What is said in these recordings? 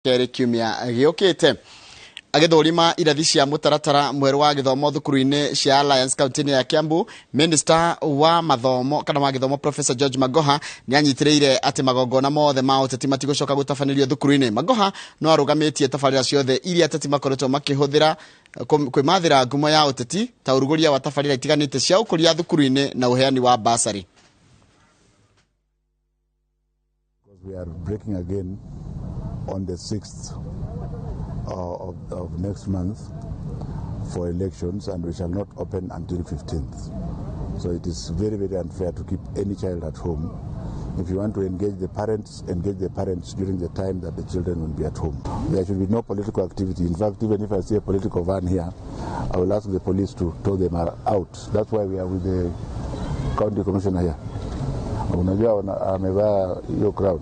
Kerĩ kiumia gĩũkĩte. Agĩthũrima irathi cia mũtaratara mwerũ wa gĩthomo thukuru-inĩ cia Alliance kaunti-inĩ ya Kiambu, Minister wa mathomo kana wa gĩthomo Professor George Magoha nĩ anyitĩrĩire atĩ magongona mothe ma ũteti matigũcoka gũtabanĩrio thukuru-inĩ. Magoha no arũgamĩtie tabarĩra ciothe iria ateti makoretwo makĩhũthĩra kwĩmathĩra ngumo ya ũteti ta ũrugũria wa tabarĩra itiganĩte cia ũkũria thukuru-inĩ na ũheani wa basarĩ. We are breaking again on the 6th of next month for elections, and we shall not open until 15th. So it is very, very unfair to keep any child at home. If you want to engage the parents, engage the parents during the time that the children will be at home. There should be no political activity. In fact, even if I see a political van here, I will ask the police to tow them out. That's why we are with the county commissioner here. Unajua amevaa hiyo crown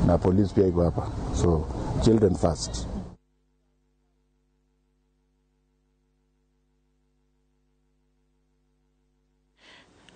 na police pia iko hapa. So children first.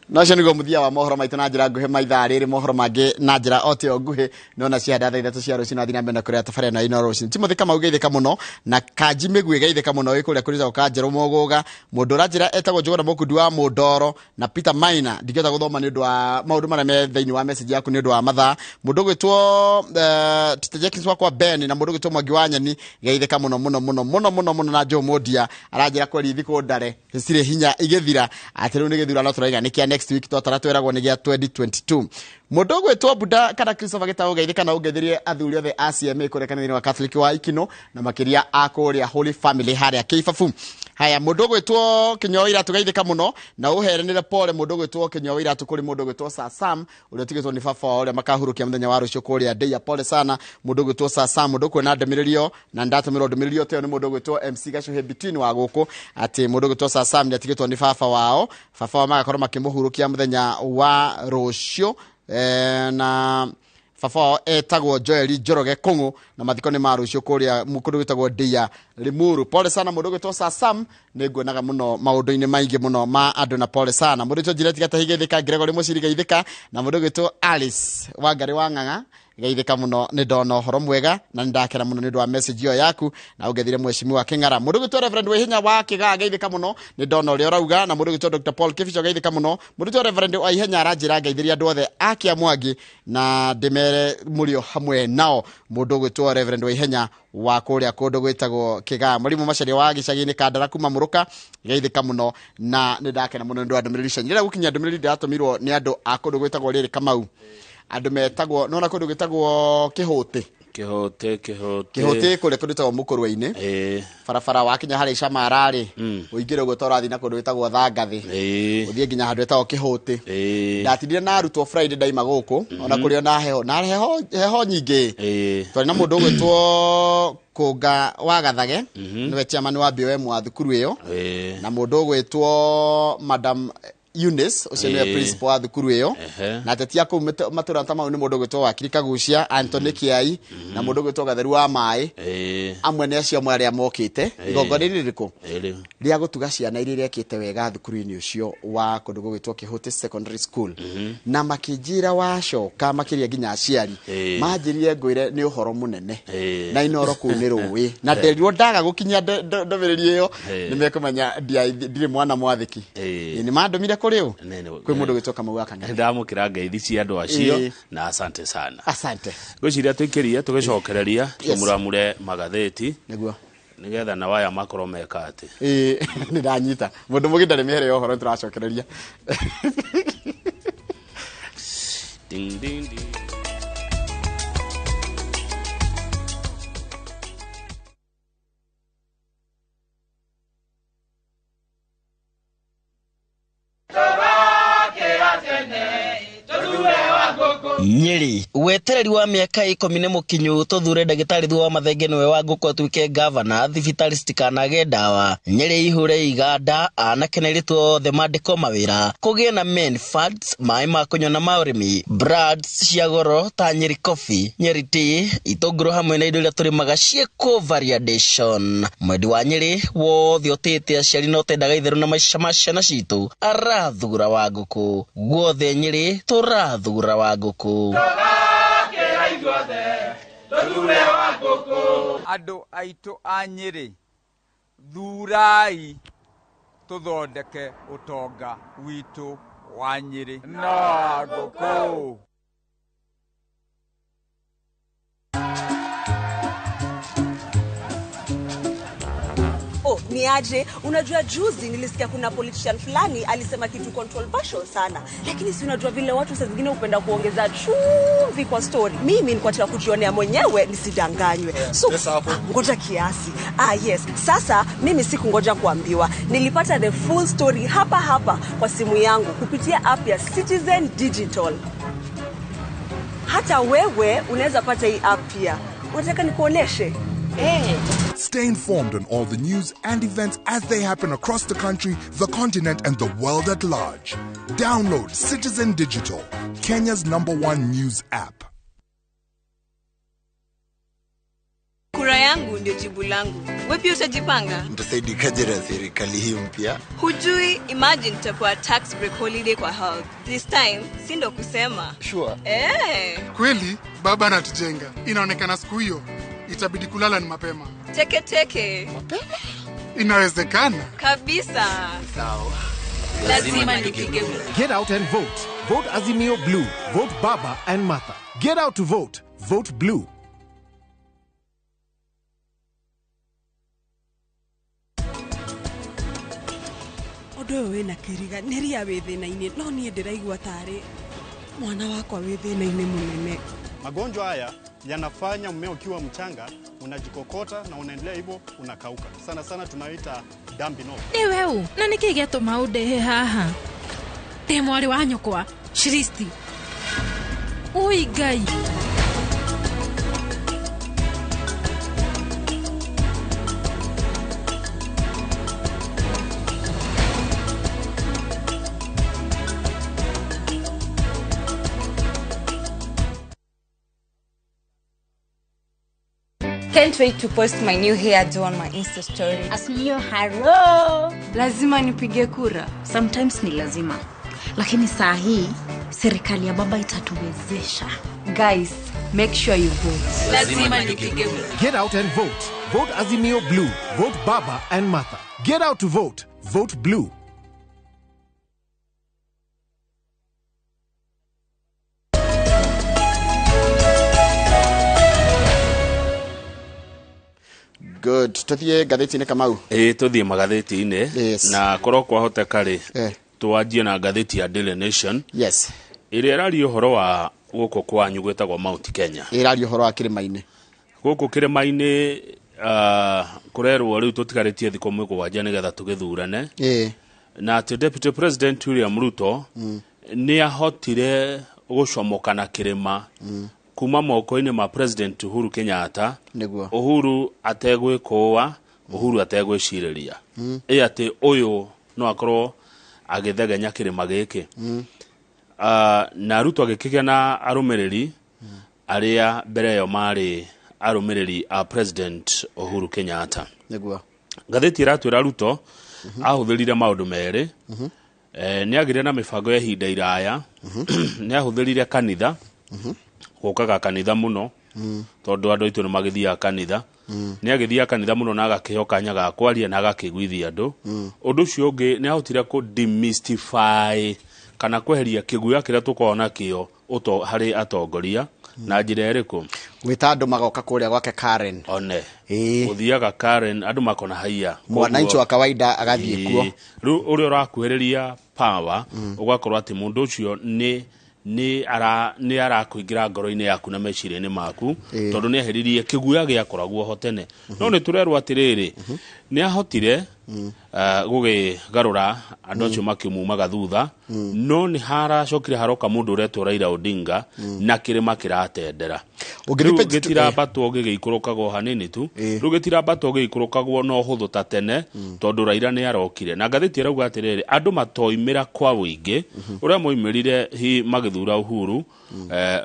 Na ũcio nĩguo mũthia wa mohoro maitũ na njĩra nguhĩ ma ithaa rĩrĩ, mohoro mangĩ na njĩra o ta ĩyo nguhĩ nona cia thaa 3 cia rũcinĩ athiĩ na mbere na kũrĩa tabarĩra na ino rũcinĩ. Timothy Kamau geithĩka mũno na Kanji Mĩgui geithĩka mũno wĩ kũrĩa kũrĩtagwo Kanjerũ Mũgũga. Mũndũ ũranjĩra etagwo Njũgũna Mũkundi wa Mũndoro na Peter Maina, ndingĩhota gũthoma nĩ ũndũ wa maũndũ marĩa me thĩinĩ wa message yaku nĩ ũndũ wa mathaa. Mũndũ ũgwĩtwo Tita Jenkins wakwa Ben na mũndũ ũgwĩtwo Mwangi wa Nyeni geithĩka mũno mũno mũno mũno mũno mũno na Joe Mondia aranjĩra kweri thikũ ndare cirĩ hinya igĩthira atĩ rĩu nĩ gĩthurano tũraiga nĩ kĩa next week twatara tweragwo nĩ gĩa 2022. Mũndũ ũgwĩtwo Buda kana Christopher Gĩtaũ geithĩka na ũngeithĩrie athuri othe a CMA kũrĩa kanitha-inĩ wa Catholic wa Ikino na makĩria a kũrĩa Holy Family harĩa Kĩibabu. Haya, mũndũ ũgwĩtwo Kĩnyua wa Iratũ geithĩka mũno na ũheranĩre pole mũndũ ũgwĩtwo Kĩnyua wa Iratũ kũrĩ mũndũ ũgwĩtwo Sir Sam ũrĩa ũtigĩtwo nĩ baba wao ũrĩa makahurũkia mũthenya wa rũciũ kũrĩa Ndeia. Pole sana mũndũ ũgwĩtwo Sir Sam. Mũndũ ũkuona ndũmĩrĩri ĩyo na ndatũmĩrwo ndũmĩrĩri ĩyo nĩ mũndũ ũgwĩtwo MC Gacuhĩ Between wa gũkũ atĩ mũndũ ũgwĩtwo Sir Sam nĩ atigĩtwo nĩ baba wao, baba wao magakorwo makĩmũhurũkia mũthenya wa rũciũ, na baba wao etagwo Joel Njoroge Kũng'ũ na mathiko nĩ ma rũciũ kũrĩa kũndũ gwĩtagwo Ndeia Limuru. Pole sana mũndũ ũgwĩtwo Sir Sam, nĩ nguonaga mũno maũndũ-inĩ maingĩ mũno ma andũ na pole sana. Mũndũ ũgwĩtwo Juliet Gatahi geithĩka, Gregory Mũciri geithĩka na mũndũ ũgwĩtwo Alice Wangari wa Ng'ang'a geithĩka mũno, nĩ ndona ũhoro mwega na nĩ ndakena mũno nĩ ũndũ wa message ĩyo yaku na ũngethire mheshimiwa Kĩng'ara. Mũndũ ũgwĩtwo Reverend Waihenya wa Kĩgaa geithĩka mũno, nĩ ndona ũrĩa ũrauga na mũndũ ũgwĩtwo Dr Paul Kibicho geithĩka mũno. Mũndũ ũgwĩtwo Reverend Waihenya aranjĩra ngeithĩrie andũ othe a Kĩamwangi na ndĩmere mũrĩ o hamwe nao. Mũndũ ũgwĩtwo Reverend Waihenya wa kũrĩa kũndũ gwĩtagwo Kĩgaa. Mũrimũ Macharia wa gĩcagi-inĩ Kandara kuma Mũrũka geithĩka mũno na nĩ ndakena mũno nĩ ũndũ wa ndũmĩrĩri cianyu. Rĩrĩa gũkinyia ndũmĩrĩri ndĩratũmirwo nĩ andũ a kũndũ gwĩtagwo rĩrĩ Kamau, andũ metagwo nona kũndũ gwĩtagwo Kĩhũtĩ. Kĩhũtĩ, Kĩhũtĩ. Kĩhũtĩ kũrĩa kũndũ gwĩtagwo Mũkũrwe-inĩ. Barabara wakinya harĩa Icamara-rĩ, ũingĩre ũguo ta ũrathiĩ na kũndũ gwĩtagwo Thangathĩ. Ũthiĩ nginya handũ hetagwo Kĩhũtĩ. Ndatindire na arutwo Friday ndaima gũkũ, ona kũrĩ ona heho, na heho nyingĩ. Twarĩ na mũndũ ũgwĩtwo Kũnga wa Gathage, nĩwe chairman wa BOM wa thukuru ĩyo. Na mũndũ ũgwĩtwo Madam Eunice, ũcio nĩwe principal wa thukuru ĩyo. Na ateti a kũu matũra ta mau nĩ mũndũ ũgwĩtwo Wakiri Kagucia, Anthony Kĩai, na mũndũ ũgwĩtwo Gatheru wa Maĩ. Amwe nĩ acio amwe arĩa mokĩte. Igongona rĩrĩ rĩrĩkũ? Rĩa gũtuga ciana iria irekĩte wega thukuru-inĩ ũcio wa kũndũ gũgwĩtwo Kĩhũtĩ Secondary School. Na makĩnjĩra wacoka makĩria nginya aciari. Manjĩrire ngwĩre nĩ ũhoro mũnene. Na Inoro kũu nĩ rũĩ. Na nderirwo ndaga gũkinyia ndũmĩrĩri ĩyo, nĩ mekũmenya ndirĩ mwana mwathĩki. Nĩ mandũmire kũrĩ ũ? Kwĩ mũndũ ũgwĩtwo Kamau wa Kang'ethe. Ndamũkĩra ngeithi cia andũ acio na asante sana. Asante. Ngwĩciria tũikĩrie tũgĩcokereria tũmuramure magathĩti. Nĩguo. Nĩgetha na waya makorwo meka atĩ. Nĩ ndanyita. Mũndũ mũgĩ ndarĩ mĩhere ya ũhoro tũracokereria. Ding, ding, ding. Nyeri wetereri wa mĩaka 10 nĩ mũkinyu tũthure ndagĩtarĩ thutha wa Mathenge nĩwe wa ngũkũ atuĩke gavana thibitarĩ citikanage ndawa. Nyeri ihure iganda anake na airĩtu othe mandĩkwo mawĩra kũgĩe na men funds maĩ ma kũnyua na ma ũrĩmi brands cia goro ta Nyeri Coffee, Nyeri Tea, itũngũrũ hamwe na indo iria tũrĩmaga ciĩkwo variation. Mwendi wa Nyeri wothe ũtĩĩte aciari na ũtendaga itherũ na maica ma ciana citũ arathura wa ngũkũ. Guothe Nyeri tũrathura wa ngũkũ. Tũthure Wangũkũ. Andũ aitũ a Nyĩrĩ, thurai tũthondeke ũtonga witũ wa Nyĩrĩ na Wangũkũ. Oh, ni aje? Unajua juzi nilisikia kuna politician fulani alisema kitu controversial sana. Lakini si unajua vile watu saa zingine hupenda kuongeza chumvi kwa story. Mimi nilikuwa nataka kujionea mwenyewe nisidanganywe. So ngoja kiasi. Ah yes. Sasa mimi sikungoja kuambiwa. Nilipata the full story hapa hapa kwa simu yangu kupitia app ya Citizen Digital. Hata wewe unaweza pata hii app pia. Unataka nikuoneshe? Hey. Stay informed on all the news and events as they happen across the country, the continent, and the world at large. Download Citizen Digital, Kenya's #1 news app. Kura yangu ndio jibu langu. Wewe pia utajipanga? Nitasaidikaje na serikali hii mpya? Hujui, imagine tutapewa tax break holiday kwa health. This time, si ndo kusema. Sure. Kweli, baba anatujenga. Inaonekana siku hiyo itabidi kulala ni mapema. Teke teke. Mapema? Inawezekana. Kabisa. Sawa. Lazima nipige kura. Get out and vote. Vote Azimio Blue. Vote Baba and Martha. Get out to vote. Vote Blue. Ũndũ ũyũ wĩna kĩriga nĩ ria wĩ thĩna-inĩ no niĩ ndĩraigua tarĩ mwana wakwa wĩ thĩna-inĩ mũnene. Magonjwa haya yanafanya mmea ukiwa mchanga unajikokota na unaendelea hivyo unakauka. Sana sana tunaita dumping off. Ni wewe na niki gĩatũma ũndehe haha? Ndĩ mwarĩ wa nyũkwa Shristi. Ui Ngai. Can't wait to post my new hairdo on my Insta story. Azimio haro. Lazima nipige kura. Sometimes ni lazima. Lakini saa hii serikali ya baba itatuwezesha. Guys, make sure you vote. Lazima nipige kura. Get out and vote. Vote Azimio Blue. Vote Baba and Martha. Get out to vote. Vote Blue. Good. Tuthie ngathĩti-inĩ Kamau. Ĩĩ tuthiĩ magathĩti-inĩ. Na korwo kwahoteka rĩ, twanjie na ngathĩti ya Daily Nation. Yes. Ĩrĩa ĩraria ũhoro wa gũkũ kwanyu gwĩtagwo Mount Kenya. Ĩraria ũhoro wa kĩrĩma-inĩ. Gũkũ kĩrĩma-inĩ kũrerwo rĩu tũtigarĩtie thikũ mũgwanja nĩgetha tũgĩthurane. Na atĩ Deputy President William Ruto nĩ ahotire gũcomoka na kĩrĩma kuma moko-inĩ ma President Uhuru Kenyatta. Nĩguo. Uhuru ategwĩkũa, Uhuru ategwĩcirĩria. Ĩ atĩ ũyũ no akorwo agĩthegenya kĩrĩma gĩkĩ. Na Ruto agĩkĩgĩa na arũmĩrĩri arĩa mbere ĩyo marĩ arũmĩrĩri a President Uhuru Kenyatta. Nĩguo. Ngathĩti ĩratwĩra Ruto ahũthĩrire maũndũ merĩ. Nĩ agĩire na mĩbango ya ihinda iraya. Nĩ ahũthĩrire kanitha. Gũkaga kanitha mũno tondũ andũ aitũ nĩ magĩthiaga kanitha. Nĩ agĩthiaga kanitha mũno na agakĩheo kanya ga kwaria na agakĩiguithia andũ. Ũndũ ũcio ũngĩ nĩ ahotire kũ demystify kana kweheria kĩguoya kĩrĩa tũkoragwo nakĩo harĩ atongoria na njĩra ĩrĩkũ? Gwĩta andũ magoka kũrĩa gwake Karen. One. Gũthiaga Karen andũ makona haiya. Mwananchi wa kawaida agathiĩ kuo. Rĩu ũrĩa ũrakuhĩrĩria power ũgakorwo atĩ mũndũ ũcio nĩ nĩ arakũingĩra ngoro-inĩ yaku na meciria-inĩ maku tondũ nĩ eheririe kĩguoya gĩakoragwo ho tene. No nĩ tũrerwo atĩrĩrĩ, nĩ ahotire gũgĩgarũra andũ acio makĩmumaga thutha, no nĩ haracokire haroka mũndũ ũretwo Raila Odinga na kĩrĩma kĩratendera. Rĩu gĩtirambatwo gĩgĩikũrũkagwo hanini tu, rĩu gĩtirambatwo gĩgĩikũrũkagwo na ũhũthũ ta tene tondũ Raila nĩ arokire. Na ngathĩti ĩrauga atĩrĩrĩ, andũ matoimĩra kwa ũingĩ ũrĩa moimĩrire hi magĩthura Uhuru,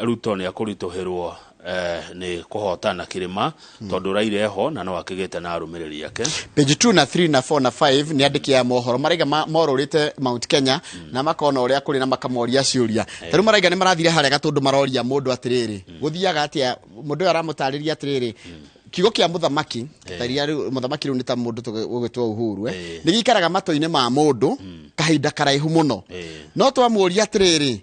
Ruto nĩ akũritũhĩrwo Nĩ kũhotana kĩrĩma tondũ Raila eho na no akĩgĩte na arũmĩrĩri ake. Page 2 na 3 na 4 na 5 nĩ andĩki ya mohoro maraiga morũrĩte Mount Kenya na makona ũrĩa kũrĩ na makamoria ciũria. Ta rĩu maraiga nĩ marathire harĩa gatũndũ maroria mũndũ atĩrĩrĩ, gũthiaga atĩa? Mũndũ ũyũ aramũtarĩria atĩrĩrĩ, kiugo kĩa mũthamaki taria rĩu mũthamaki rĩu nĩ ta mũndũ ũgwĩtwo Uhuru, nĩ gĩikaraga matũ-inĩ ma mũndũ kahinda karaihu mũno. No twamũria atĩrĩrĩ,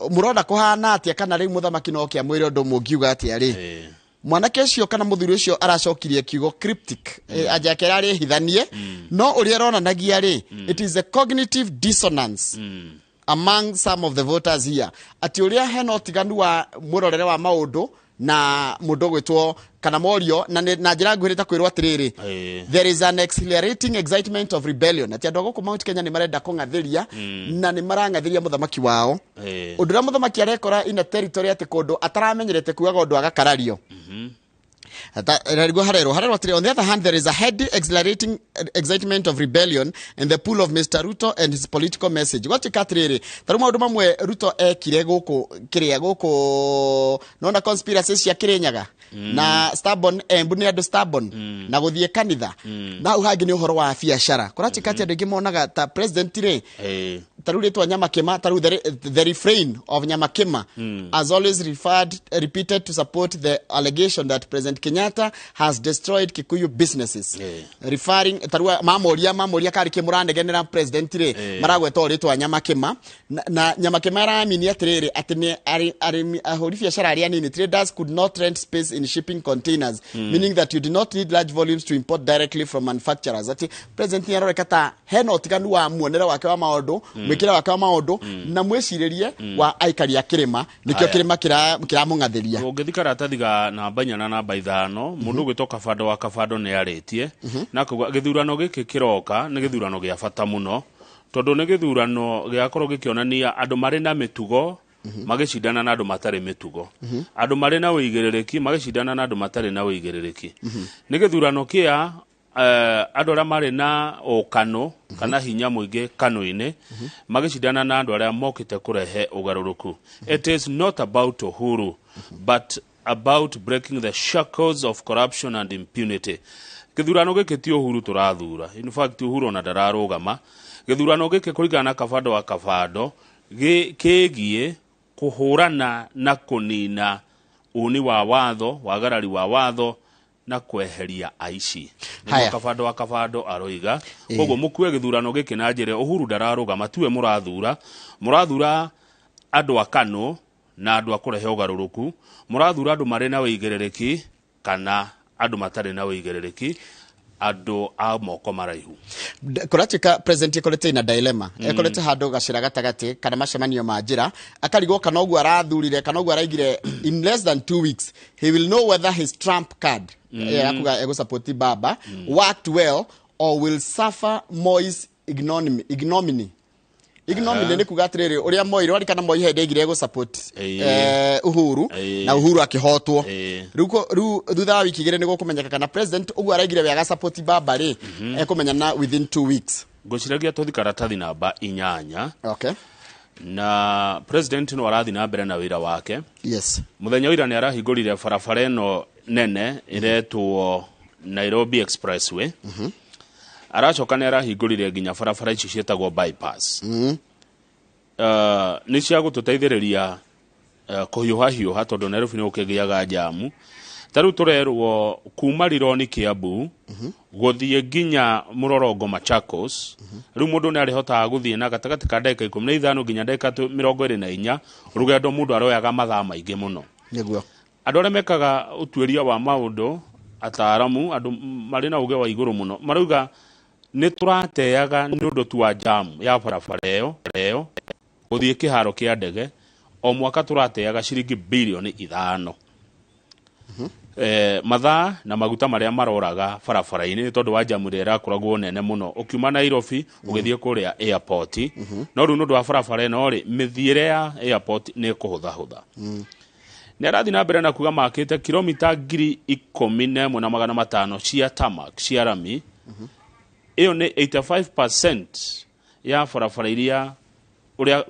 mũrona kũhana atĩa, kana rĩu mũthamaki no kĩamwĩre ũndũ mũngiuga atĩa rĩ, mwanake ũcio kana mũthuri ũcio aracokirie kiugo cryptic, anja yake ĩrarĩ hithanie, no ũrĩa aronanagia rĩ, it is a cognitive dissonance among some of the voters here, atĩ ũrĩa hena ũtiganu wa mũrorere wa maũndũ na mũndũ ũgwĩtwo kana morio na na njĩra nguhĩ ta kwĩrwo atĩrĩrĩ, there is an exhilarating excitement of rebellion, atĩ andũ a gũkũ Mount Kenya nĩ marenda kũng'athĩria na nĩ marang'athĩria mũthamaki wao, ũndũ ũrĩa mũthamaki arekora ina territory atĩ kũndũ ataramenyerete kugaga ũndũ agakarario. Nĩguo harerwo atĩrĩ, on the other hand, there is a heady exhilarating excitement of rebellion and the pull of Mr Ruto and his political message. Gwatuĩka atĩrĩrĩ, ta rĩu maũndũ mamwe Ruto ekire gũkũ kĩrĩa gũkũ nona conspiracy cia Kĩrĩnyaga na stubborn, Embu nĩ andũ stubborn na gũthiĩ kanitha, na hau hangĩ nĩ ũhoro wa biacara. Kũratuĩka atĩ andũ aingĩ monaga ta president rĩ, ta rĩu rĩtwa Nyamakĩma, ta rĩu the refrain of Nyamakĩma has always referred repeated to support the allegation that President Kenyatta has destroyed Kikuyu businesses, referring ta rĩu mamoria karĩ kĩ mũranegenera president rĩ, maragweta o rĩtwa Nyamakĩma na Nyamakĩma aramini atĩrĩrĩ, atĩ nĩ arĩmi ahũri biacara arĩa nini, traders could not rent space in shipping containers, meaning that you do not need large volumes to import directly from manufacturers. Atĩ president nĩ aroreka ta hena ũtiganu wa muonere wake wa maũndũ, mwĩkĩre wake wa maũndũ na mwĩcirĩrie wa aikari a kĩrĩma, nĩkĩo Aya. kĩrĩma kĩramũng'athĩria. Ũngĩthi karatathi ga namba 4 na namba 5, mũndũ ũgwĩtwo Kabando wa Kabando nĩ arĩtie na kuga gĩthurano gĩkĩ kĩroka nĩ gĩthurano gĩa bata mũno, tondũ nĩ gĩthurano gĩgakorwo gĩkĩonania andũ marĩ na mĩtugo magĩcindana na andũ matarĩ mĩtugo, andũ marĩ na ũigĩrĩrĩki magĩcindana na andũ matarĩ na ũigĩrĩrĩki. Nĩ gĩthurano kĩa andũ arĩa marĩ na ũkano kana hinya mũingĩ kanũ-inĩ magĩcindana na andũ arĩa mokĩte kũrehe ũgarũrũku. It is not about Uhuru but about breaking the shackles of corruption and impunity. Gĩthurano gĩkĩ ti Uhuru tũrathura. In fact, Uhuru ona ndararũgama. Gĩthurano gĩkĩ, kũringana na Kabando wa Kabando, kĩgiĩ kũhũrana na kũnina uni wa watho, wagarari wa watho na kweheria aici. Haya. Nĩguo Kabando wa Kabando aroiga. Koguo mũkue gĩthurano gĩkĩ na njĩra Uhuru ndararũgama, tiwe mũrathura. Mũrathura andũ a kanũ na andũ a kũrehe ũgarũrũku. Mũrathura andũ marĩ na ũigĩrĩrĩki kana andũ matarĩ na ũigĩrĩrĩki, andũ a moko maraihu. Kũratuĩka president ĩkoretwo ina dilemma, ĩkoretwo handũ gacĩra gatagatĩ kana macemanio ma njĩra, akarigwo kana ũguo arathurire kana ũguo araigire in less than 2 weeks he will know whether his trump card akuga egũsupport Baba worked well or will suffer Moi's ignominy. Ignominy, ignominy nĩ kuga atĩrĩrĩ, ũrĩa Moi rwarikana Moi hĩndĩ aigire egũsupport Uhuru na Uhuru akĩhotwo. Rĩu thutha wa wiki 2 nĩ gũkũmenyeka kana president ũguo araigire we agasupport Baba rĩ, ekũmenyana within 2 weeks. Ngwĩciragia tũthi karatathi namba 8. Okay. Na president no arathiĩ na mbere na wĩra wake. Mũthenya wa ira nĩ arahingũrire barabara ĩno nene ĩretwo Nairobi Expressway. Aracoka nĩ arahingũrire nginya barabara ici ciĩtagwo bypass. Nĩ cia gũtũteithĩrĩria kũhiũha hiũha, tondũ Nairobi nĩ gũkĩgĩaga jamu. Ta rĩu tũrerwo kuma Rironi, Kiambu, gũthiĩ nginya Mũrorongo, Machakos, rĩu mũndũ nĩ arĩhotaga gũthiĩ na gatagatĩ ka ndagĩka 15 nginya ndagĩka 24, rũgendo mũndũ aroyaga mathaa maingĩ mũno. Andũ arĩa mekaga ũtuĩria wa maũndũ, ataaramu, andũ marĩ na ũgĩ wa igũrũ mũno, marauga nĩ tũrateaga nĩ ũndũ tu wa jamu ya barabara ĩyo gũthiĩ kĩharo kĩa ndege. O mwaka tũrateaga ciringi birioni 5, mathaa na maguta marĩa maroraga barabara-inĩ nĩ tondũ wa jamu ĩrĩa ĩrakoragwo nene mũno ũkiuma Nairobi ũgĩthiĩ kũrĩa airport. No rĩu nĩ ũndũ wa barabara ĩno rĩ, mĩthiĩre ya airport nĩ ĩkũhũthahũtha. Nĩ arathiĩ na mbere na kuga makĩte kilomita 11,500 cia tarmac, cia rami. Ĩyo nĩ 85% ya barabara iria ũrĩa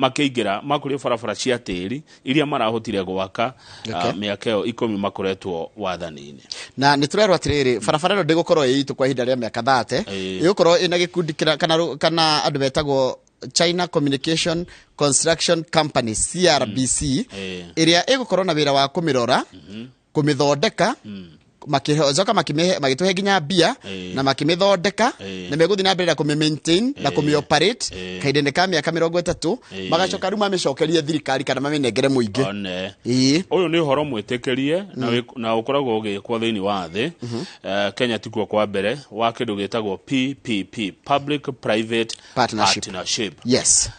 Makĩingĩra makũrio barabara cia tĩri iria marahotire gwaka mĩaka ĩyo 10 makoretwo wathani-inĩ. Na nä tå rerwo atä rä rä barabara ä no ndä gå korwo ä itå kwa ihinda rä a mä aka 30. Ä gå korwo ä na gä kundi kana andå metagwo China Communication Construction Company, CRBC, ä rä a ä gå korwo na wä ra wa kå mä rora, kå mä thondeka, makicoka magĩtũhe nginya mbia na makĩmĩthondeka, na megũthiĩ na mbere na kũmĩ maintain na kũmĩ operate kahinda-inĩ ka mĩaka 30, magacoka rĩu mamĩcokerie thirikari kana mamĩnengere mũingĩ. One. Ĩĩ. Ũyũ nĩ ũhoro mwĩtĩkĩrie na ũkoragwo ũgĩkwo thĩinĩ wa thĩ. Kenya tikuo kwa mbere wa kĩndũ gĩtagwo PPP, Public Private Partnership. Partnership. Yes.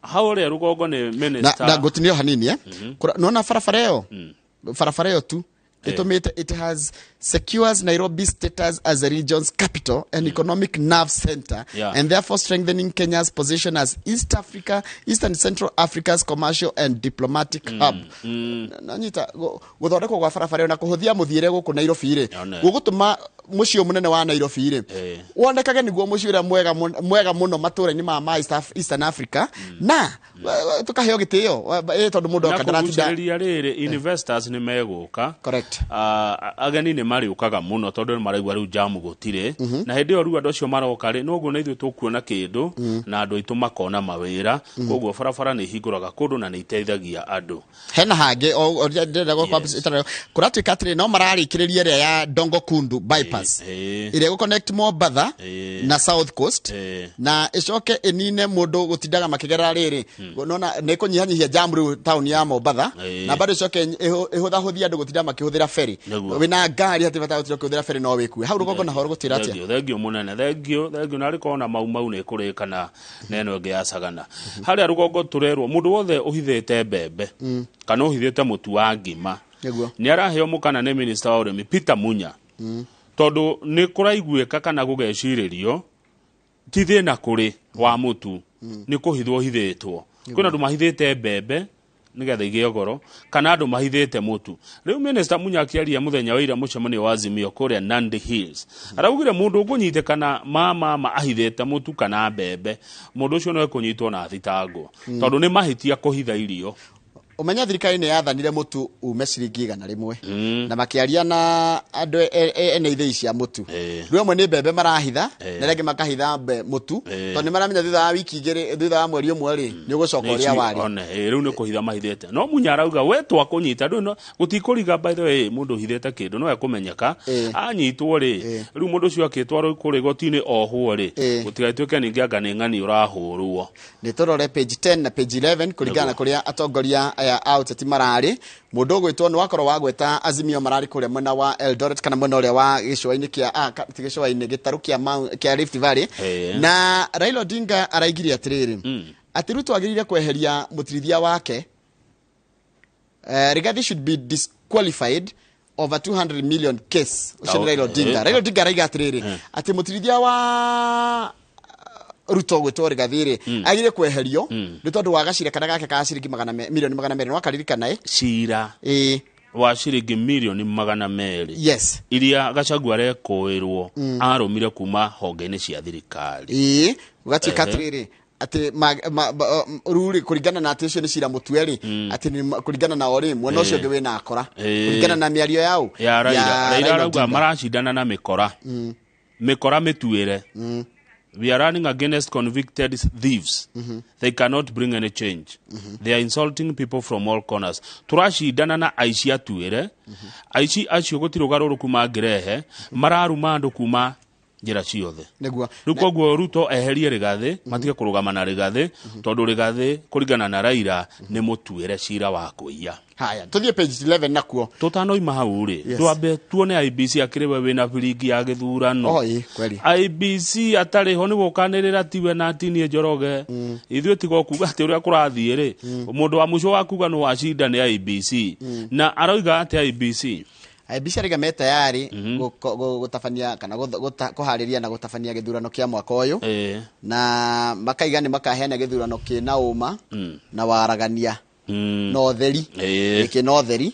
Hau ũrĩa rũgongo nĩ Na, minister na ngũtinio hanini, eh? Nona barabara ĩyo, barabara ĩyo tu ĩtũmĩte, it has secures Nairobi status as a region's capital and economic nerve center and therefore strengthening Kenya's position as East Africa, Eastern Central Africa's commercial and diplomatic hub. Nanyita gũthondekwo gwa barabara ĩyo na kũhũthia mũthiĩre gũkũ Nairobi rĩ, One. gũgũtũma mũciĩ ũyũ mũnene wa Nairobi rĩ wonekage nĩguo mũciĩ ũrĩa mwega mũno matũra-inĩ ma Eastern Africa, na tũkaheo gĩtĩo tondũ mũndũ na oka ndaratinda. Kũgucĩrĩria rĩrĩ, investors nĩ megũka. Correct. Ageni nĩ marĩũkaga mũno tondũ nĩ maraigua rĩu jamu gũtirĩ, na hĩndĩ ĩyo rĩu andũ acio maroka rĩ, noguo na ithuĩ tũkuona kĩndũ na andũ aitũ makona mawĩra. Koguo barabara nĩ ihingũraga kũndũ na nĩ iteithagia andũ. Hena hangĩ o ndĩrenda kũratuĩka atĩrĩ, no mararĩkĩrĩria ĩrĩa ya Dongo Kundu bypass ĩrĩa ĩgũ-connect Mombatha na South Coast na ĩcoke ĩnine mũndũ gũtindaga makĩgerera rĩrĩ, nona nĩ kũnyihanyihia jam rĩu taũni ya Mombatha, na bado ĩcoke ĩhũthahũthie andũ gũtinda makĩhũthĩra ferry. Wĩna ngari hatirĩ bata gũtinda ũkĩhũthĩra ferry, no wĩkue hau rũgongo na horo gũtwĩra atĩa? Thengio, thengio mũnene, thengio, thengio. Na arĩkorwo na mau mau nĩ kũrĩka na ĩno ĩngĩ ya Sagana harĩa rũgongo tũrerwo mũndũ wothe ũhithĩte mbembe kana ũhithĩte mũtu wa ngima nĩ araheo mũkana nĩ minister wa ũrĩmi Peter Munya, tondũ nĩ kũraiguĩka kana gũgecirĩrio ti thĩna kũrĩ wa mũtu, nĩ kũhithwo hithĩtwo. Kwĩna andũ mahithĩte mbembe nĩgetha igĩe goro kana andũ mahithĩte mũtu. Rĩu minister Munya akĩaria mũthenya wa ira mũcemanio wa Azimio kũrĩa Nandi Hills araugire mũndũ ũkũnyitĩkana ma ahithĩte mũtu kana mbembe, mũndũ ũcio no ekũnyitwo na athitangwo tondũ nĩ mahĩtia kũhitha irio. Ũmenya thirikari nĩ yathanire mũtu ume ciringi 100, na makĩaria na andũ ene ithĩi cia mũtu. Rĩu amwe nĩ mbembe marahitha na arĩa angĩ makahitha mũtu, tondũ nĩ maramenya thutha wa wiki 2, thutha wa mweri 1 rĩ, nĩ ũgũcoka ũrĩa warĩ. One, rĩu nĩ kũhitha mahithĩte, no Munya arauga we twakũnyita ndũ no gũtikũriga. By the way, mũndũ ũhithĩte kĩndũ no ekũmenyeka anyitwo rĩ. Rĩu mũndũ ũcio akĩtwarwo kũrĩ igoti-inĩ ohwo rĩ, gũtigatuĩke ningĩ anga nĩ ng'ani ũrahũrwo. Nĩ tũrore page 10 na page 11 kũringana na kũrĩa atongoria aya a ũteti mararĩ. Mũndũ ũgwĩtwo nĩ wakorwo wagweta Azimio mararĩ kũrĩa mwena wa Eldoret kana mwena ũrĩa wa gĩcũa-inĩ kĩa ti gĩcũa-inĩ, gĩtarũ kĩa Rift Valley, na Raila Odinga araigire atĩrĩrĩ atĩ Ruto agĩrĩire kweheria mũtirithia wake. Rigathi should be disqualified over 200 million case. Ũcio nĩ Raila Odinga. Raila Odinga araiga atĩrĩrĩ atĩ mũtirithia wa Ruto gwĩtwo Rigathi rĩ, agĩrĩire kweherio nĩ tondũ wa gacira kana gake ka ciringi milioni 200. Wakaririkana ĩ? Cira wa ciringi milioni 200 iria Gachagua arekũĩrwo arũmire kuma honge-inĩ cia thirikari. Ĩĩ, gũgatuĩka atĩrĩrĩ atĩ rĩu rĩ, kũringana na atĩ ũcio nĩ cira mũtue rĩ, atĩ kũringana nao rĩ, mwena ũcio ũngĩ wĩna akora, kũringana na mĩario yao ya Raila. Raila Raila arauga Odinga. Maracindana na mĩkora, mĩkora mĩtuĩre. We are running against convicted thieves. They cannot bring any change. They are insulting people from all corners. Turacindana na aici atuĩre. Aici acio gũtirĩ ũgarũrũku mangĩrehe, mararuma andũ kuma njĩra ciothe. Rĩu koguo Ruto eherie Rigathĩ, matige kũrũgama na Rigathĩ, tondũ Rigathĩ kũringana na Raila nĩ mũtuĩre cira wa kũiya. Haya, tuthiĩ page 11 nakuo. Tũtanoima hau rĩ, twambe tuone IBC akĩrĩ we wĩna biringi ya gĩthurano. Oh, ĩ, kweli. IBC atarĩ ho nĩ gũkanĩrĩra tiwe na tinie Njoroge. Ithuĩ tiga kuga atĩ ũrĩa kũrathiĩ rĩ, mũndũ wa mũico wa kuga nĩ wacinda nĩ IBC. Na aroiga atĩ IBC IEBC arauga me tayari gũtabania kana kũharĩria na gũtabania gĩthurano kĩa mwaka ũyũ, na makaiga nĩ makaheana gĩthurano kĩna ũma na waragania. Na ũtheri. Gĩkĩ na ũtheri.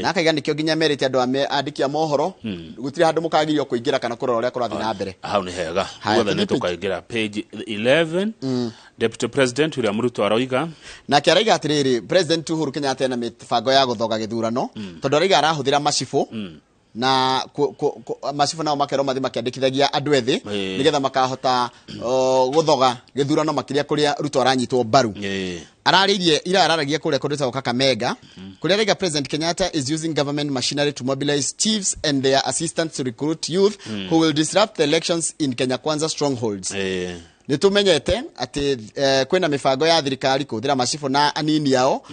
Na akaiga nĩkĩo nginya merĩte andũ andĩki a mohoro gũtirĩ handũ mũkagirio kũingĩra kana kũrora ũrĩa kũrathiĩ na mbere. Hau nĩ hega. Haya, Guothe nĩ tũthiĩ tũkaingĩra page 11. Deputy President William Ruto aroiga Nake araiga atĩrĩrĩ, President Uhuru Kenyatta ena mĩbango ya gũthoga gĩthurano, tondũ araiga arahũthĩra macibũ na macibũ nao makerwo mathiĩ makĩandĩkithagia andũ ethĩ nĩgetha makahota gũthoga gĩthurano, makĩria kũrĩa Ruto aranyitwo mbaru. Ararĩirie ira, araragia kũrĩa kũndũ gwĩtagwo Kakamega, kũrĩa araiga President Kenyatta is using government machinery to mobilize chiefs and their assistants to recruit youth who will disrupt the elections in Kenya Kwanza strongholds. Nĩ tũmenyete atĩ kwĩna mĩbango ya thirikari kũhũthĩra macibũ na anini ao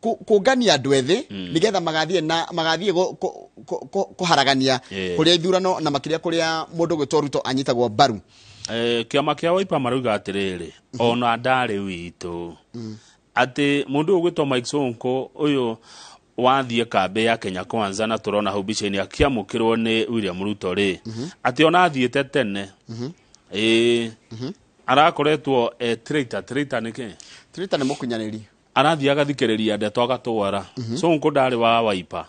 kũngania andũ ethĩ nĩgetha magathiĩ na magathiĩ kũharagania kũrĩa ithurano, na makĩria kũrĩa mũndũ gwĩtwo Ruto anyitagwo mbaru. Kĩama kĩa Wiper marauga atĩrĩrĩ, ona ndarĩ witũ, atĩ mũndũ ũyũ gwĩtwo Mike Sonko ũyũ wathiĩ kambĩ ya Kenya Kwanza, na tũrona hau mbica-inĩ akĩamũkĩrwo nĩ William Ruto rĩ, atĩ ona athiĩte tene ĩĩ arakoretwo traitor. Traitor nĩ kĩ? Traitor nĩ mũkunyanĩri. Arathiĩ agathikĩrĩria ndeto agatwara. Sonko ndarĩ wa Wiper,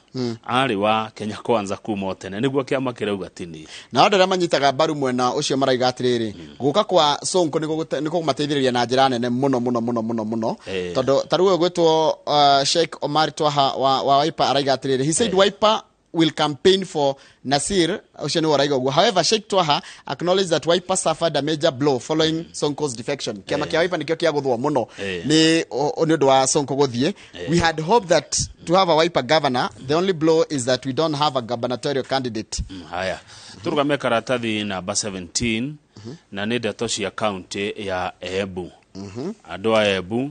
arĩ wa Kenya Kwanza kuma o tene, nĩguo kĩama kĩrauga tini. Na andũ arĩa manyitaga mbaru mwena ũcio marauga atĩrĩrĩ, gũka kwa Sonko nĩ kũmateithĩrĩria na njĩra nene mũno mũno mũno mũno mũno, tondũ ta rĩu ũyũ gwĩtwo Sheikh Omar Twaha wa Wiper araiga atĩrĩrĩ, he said Wiper will campaign for Nasir, ũcio nĩwe ũraiga ũguo. However, Sheikh Twaha acknowledged that Wiper suffered a major blow following Sonko's defection. Kĩama kĩa Wiper nĩkĩo kĩagũthwo mũno nĩ ũndũ wa Sonko gũthiĩ. We had hoped that to have a Wiper governor. The only blow is that we don't have a gubernatorial candidate. Haya, tũrũgame karatathi namba 17, na nĩ ndeto cia kaunti ya Embu. Andũ a Embu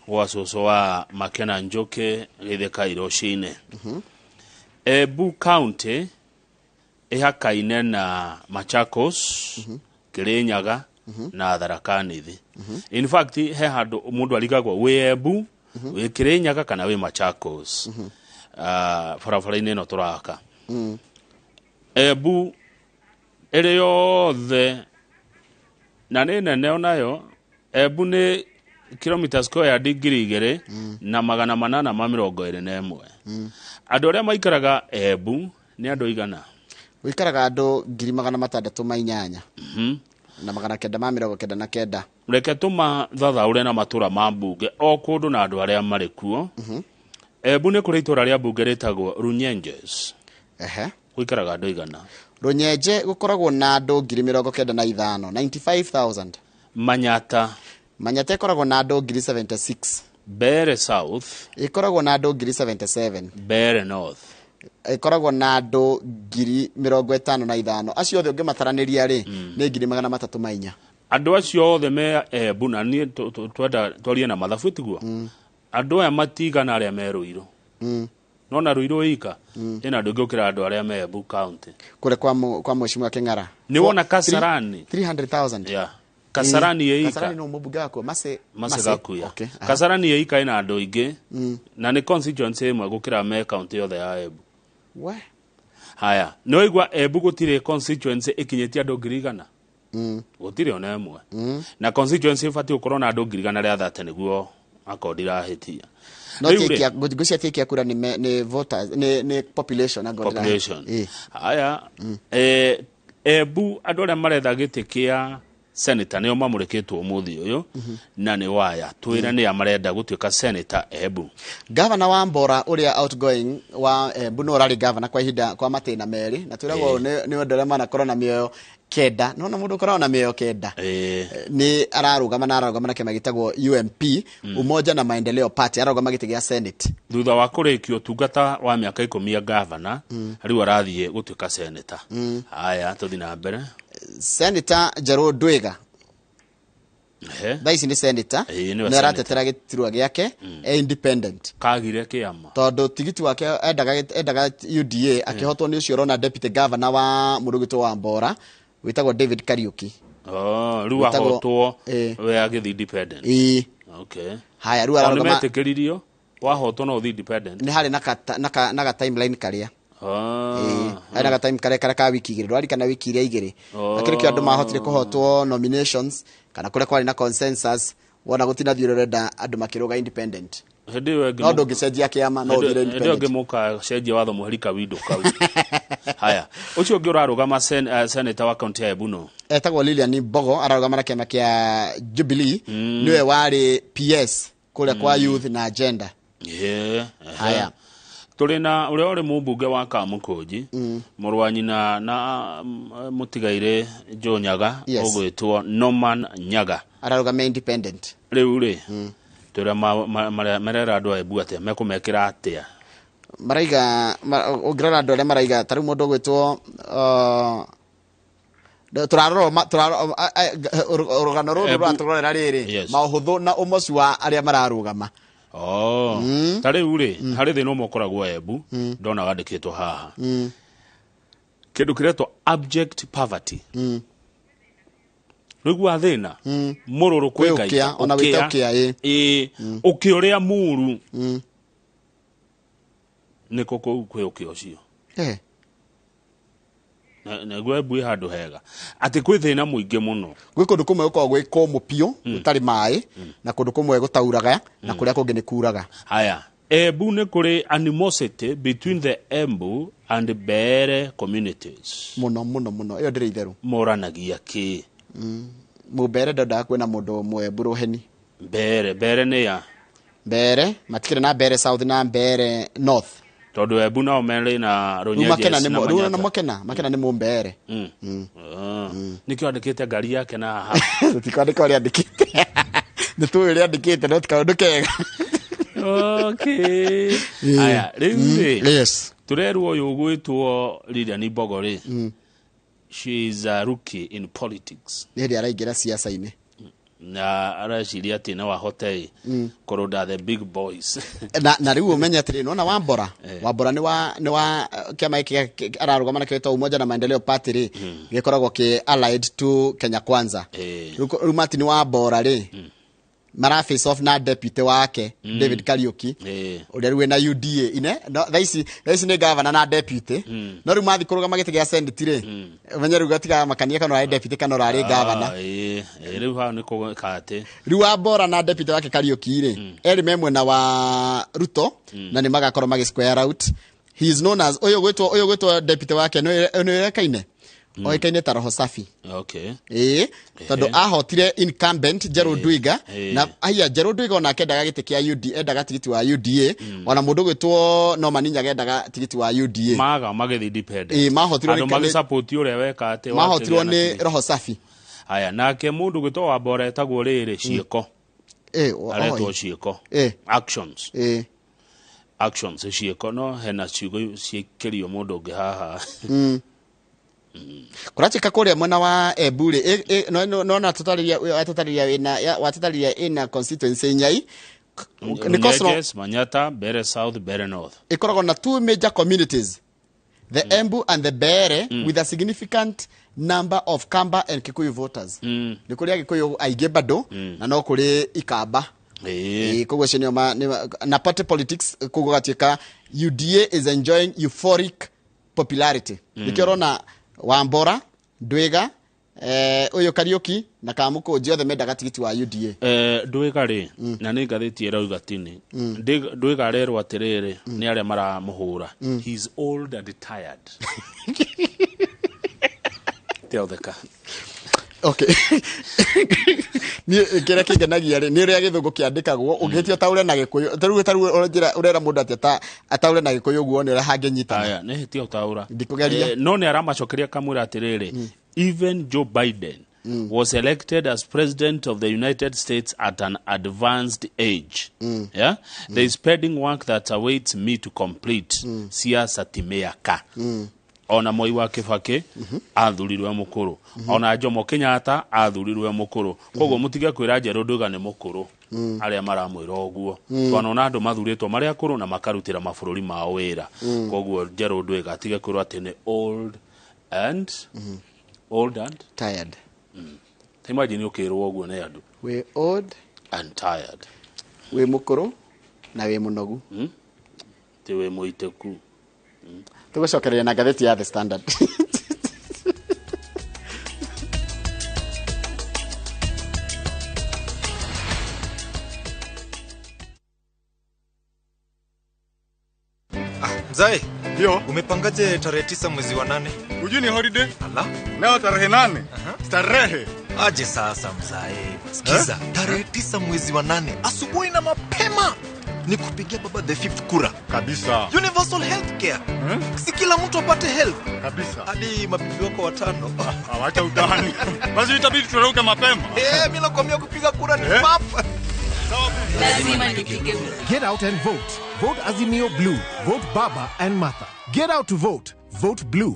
gwa cũcũ wa Makena Njoki Gĩthĩka Irocinĩ. Embu County ĩhakaine na Machakos, Kirinyaga na Tharaka Nithi. In fact, he handũ mũndũ arigagwo wĩ Embu, wĩ Kirinyaga kana wĩ Machakos. Barabara-inĩ ĩno tũraka Embu ĩrĩ yothe na nĩ nene onayo. Embu nĩ kilomita square 2821. Andũ arĩa maikaraga Embu nĩ andũ igana? Gũikaraga andũ 608 na 999. Reke tũmathathaũre na matũra ma mbunge o kũndũ na andũ arĩa marĩ kuo. Embu nĩ kũrĩ itũra rĩa mbunge rĩtagwo Runyenjes. Gũikaraga andũ igana? Rũnyenje gũkoragwo na andũ 95,000, 95,000. Manyata? Manyata ĩkoragwo na andũ 76,000. Mbere South? Ĩkoragwo na andũ 77,000. Mbere North? Ĩkoragwo na andũ 55,000. Acio othe ũngĩmataranĩria rĩ, nĩ 304,000. Andũ acio othe me Embu, na niĩ twenda twarie na mathabu, tiguo? Andũ aya matigana arĩa me Ruiru. Nona Ruiru ika ĩna andũ aingĩ gũkĩra andũ arĩa me Embu County. Kũrĩa kwa mheshimiwa Kĩng'ara. Nĩ wona Kasarani? 300,000. Yeah. Kasarani ĩika. Kasarani no mũmbunge wakuo Mase. Mase Gakuya. Okay. Aha. Kasarani ĩika ĩna andũ aingĩ na nĩ constituency ĩmwe gũkĩra me county yothe ya Embu. We. Haya, nĩ waigua Embu gũtirĩ constituency ĩkinyĩtie andũ 100,000? Gũtirĩ ona ĩmwe. Na constituency ĩbatiĩ gũkorwo na andũ 130,000 nĩguo akorwo ndirahĩtia. No Rĩu rĩ, ngwĩciria ti aikia kura, nĩ voters, nĩ population angorwo Population. Haya, Embu andũ arĩa maretha gĩtĩ kĩa senator nĩo mamũrĩkĩtwo ũmũthĩ ũyũ, na nĩ waya twĩre nĩa marenda gũtuĩka senator Embu. Gavana wa Mbora ũrĩa outgoing wa Embu nĩ ũrarĩ gavana kwa ihinda kwa matĩna merĩ, na twĩragwo nĩ ũndũ ũrĩa manakorwo na mĩoyo kenda. Nona mũndũ ũkoragwo na mĩoyo kenda nĩ ararũgama, na ararũgama na kĩama gĩtagwo UMP, Umoja na Maendeleo Party, ararũgama gĩtĩ gĩa Senate. Thutha wa kũrĩkia ũtungata wa mĩaka 10 ya gavana, rĩu arathiĩ gũtuĩka senator. Haya, tũthiĩ na mbere. Senator Njerũ Ndwiga, thaa ici nĩ senator, Ĩĩ, nĩwe. Nĩ aratetera gĩturwa gĩake e independent. Kagire kĩama. Tondũ tigiti wake endaga UDA, akĩhotwo nĩ ũcio ũrona deputy governor wa mũndũ gwĩtwo wa Mbora wĩtagwo David Kariuki. Oh, rĩu ahotwo we agĩthiĩ independent. Ĩĩ. Okay. Haya, rĩu O nĩ ararũgama. metĩkĩririo wahotwo no ũthiĩ independent? Nĩ harĩ na ka timeline karĩa. Ĩĩ, harĩ na ga time karĩa karĩa ka wiki 2, ndwarikana wiki iria 2. Lakini kĩo andũ mahotire kũhotwo nominations kana kũrĩa kwarĩ na consensus, wona gũtinathiĩ ũrĩa ũrenda, andũ makĩrũga independent. Hĩndĩ ĩyo ĩngĩ No ndũngĩcenjia kĩama, no ũthire hĩndĩ ĩyo independent. ĩngĩ mũkacenjia watho mũheri kawindo kau. Haya, ũcio ũngĩ ũrarũgama senator wa kaunti ya Embu no Etagwo Lilian Mbogo, ararũgama na kĩama kĩa Jubilee. Nĩwe warĩ PS kũrĩa kwa youth na gender. Yeah, ehe. Haya. Tũrĩ na ũrĩa ũrĩ mũmbunge wa Kamũkũnji, mũrũ wa nyina na mũtigairĩ Joe Nyaga, Yes. ũgwĩtwo Norman Nyaga. Ararũgamia independent. Rĩu rĩ, twĩra marera andũ a Embu atĩa, mekũmekĩra atĩa? Maraiga ũngĩrora andũ arĩa maraiga, ta rĩu mũndũ ũgwĩtwo tũrarora rũgano rũrũ rũratũrorera rĩrĩ maũhũthũ na ũmocu wa arĩa mararũgama. Oh. Ta rĩu rĩ, harĩ thĩna ũmwe ũkoragwo Embu, ndona wandĩkĩtwo haha, kĩndũ kĩretwo abject poverty. Rĩu thĩna mũrũrũ Kwĩ kwĩ ũkĩa, ona wĩte ũkĩa, ĩ. Ĩ, ũkĩa ũrĩa mũru nĩkũ kũu kwĩ ũkĩa ũcio. Naguo Embu ĩ handũ hega atĩ kwĩ thĩna mũingĩ mũno. Gwĩ kũndũ kũmwe gũkoragwo gwĩ kũmũ biũ gũtarĩ maĩ, na kũndũ kũmwe gũtauraga, na kũrĩa kũngĩ nĩ kuraga. Haya, Embu nĩ kũrĩ animosity between the Embu and Mbeere communities. Mũno mũno mũno, ĩyo ndĩrĩ itherũ. Moranagia kĩ? Mũmbere ndendaga kwĩna mũndũ Mwembu rũheni. Mbeere, Mbeere nĩ ya Mbeere matikĩrĩ na Mbeere South na Mbeere North. Tondũ Embu nao merĩ na Rĩu Runyenjes Makena na nĩ rĩu na Manyatta. Makena nĩ Mũmbere. Ah. Nĩkĩo andĩkĩte ngari yake na haha. Tũtikwandĩka ũrĩa andĩkĩte, nĩ tũĩ ũrĩa andĩkĩte, no ti kaũndũ kega. Okay. Aya, rĩu rĩ, Yes. tũrerwo ũyũ ũgwĩtwo Lilian Mbogo rĩ, she is a rookie in politics. Nĩ hĩndĩ araingĩra siasa-inĩ. Na areciria atĩ no ahote kũrũnda the big boys. Na rĩu ũmenye atĩrĩ, nona Wambora, Wambora nĩ wa kĩama gĩkĩ ararũgama nakĩo gĩtagwo Umoja na Maendeleo Party rĩ, gĩkoragwo kĩ allied to Kenya Kwanza. Rĩu Martin Wambora rĩ, mara face off na deputy wake David Kariuki, ũrĩa rĩu wĩna UDA ine no, thaa ici nĩ gavana na deputy. No rĩu mathiĩ kũrũgama gĩtĩ gĩa senate rĩ, ũmenye rĩu gatigamakania kana ũrarĩ deputy kana ũrarĩ gavana. Ah, ĩ, rĩu hau nĩ kũgwĩka atĩ Rĩu Wambora na deputy wake Kariuki rĩ, erĩ me mwena wa Ruto na nĩ magakorwo magĩ square out. He is known as ũyũ gwĩtwo deputy wake nĩ ũrekaine oĩkaine ta Roho Safi. Ĩĩ, tondũ ahotire incumbent Gerald Ndwiga. Na aya Gerald Ndwiga onake endaga gĩtĩ kĩa UD, endaga tigiti wa UDA. Ona mũndũ gwĩtwo Norman Nyaga endaga tigiti wa UDA. Maga magĩthiĩ independent. Ĩ, mahotirwo andũ magĩsupport ũrĩa weka atĩ mahotirwo wakĩgĩa na nĩ tigiti. Roho Safi. Haya, nake mũndũ gwĩtwo Wambora etagwo rĩrĩ ciĩko. Aretwo ciĩko, actions. Actions, ciĩko, no hena ciugo ciĩkĩrio mũndũ ũngĩ haha. Kũratuĩka kũrĩa mwena wa Embu rĩ, nona tũtarĩria wĩna watũtarĩria ĩna constituency nyai nĩ Runyenjes, Manyatta, Mbeere South, Mbeere North. Ĩkoragwo na two major communities, the Embu and the Mbeere, with a significant number of Kamba and Kikuyu voters. Nĩ kũrĩ Agĩkũyũ aingĩ bado na no kũrĩ Ikamba. Ĩĩ, koguo ũcio nĩo na party politics, koguo gatuĩka UDA is enjoying euphoric popularity. Nĩkĩo ũrona Wambora, Ndwiga, ũyũ Kariũki na Kamũkũnji othe mendaga tigiti wa UDA. Ndwiga rĩ, na nĩ ngathĩti ĩrauga tini. Ndwiga arerwo atĩrĩrĩ nĩ arĩa maramũhũra, he is old and tired. Teotheka. Okay, niĩ kĩrĩa kĩngenagia rĩ nĩ ũrĩa gĩthũngũ kĩandĩkagwo ũngĩtia ũtaũre na gĩkũyũ. Tarĩu ũrĩa ũrera mũndũ atĩa ta ataũre na gĩkũyũ ũguo nĩ ũrĩa hangĩnyitana. Aya, nĩ hĩtia ũtaũra. Ndikũgeria. No nĩ aramacokeria kamwĩra atĩrĩrĩ, even Joe Biden was elected as president of the United States at an advanced age. Yeah? There is pending work that awaits me to complete. Siasa ti mĩaka. Ona Moi wa Kibaki athurirwe mũkũrũ, ona Jomo Kenyatta athurirwe mũkũrũ. Koguo mũtige kwĩra Njerũ Nduga nĩ mũkũrũ, arĩa maramwĩra ũguo. Twanona andũ mathurĩtwo marĩ akũrũ na makarutĩra mabũrũri mao wĩra. Koguo Njerũ Nduga atige kwĩrwo atĩ nĩ old and tired. Ta imagine ũkĩrwo ũguo nĩ andũ. Wĩ old and tired. Wĩ mũkũrũ na wĩ mũnogu. Ti wĩ mũitĩku. Tũgũcokereria na ngathĩti ya The Standard. Mzae, ndio umepangaje tarehe 9 mwezi wa 8? Hujui ni holiday? Ala, leo tarehe 8. Starehe. Aje sasa mzae. Sikiza, tarehe 9 mwezi wa 8 asubuhi na mapema ni kupigia baba the fifth kura kabisa. Universal healthcare. Si kila mtu apate health kabisa, hadi mabibi wako watano. Awacha utani. Basi itabidi turauke mapema. Mimi nakwambia kupiga kura ni pap. Lazima nipige kura. Get out and vote. Vote Azimio Blue. Vote Baba and Martha. Get out to vote. Vote Blue.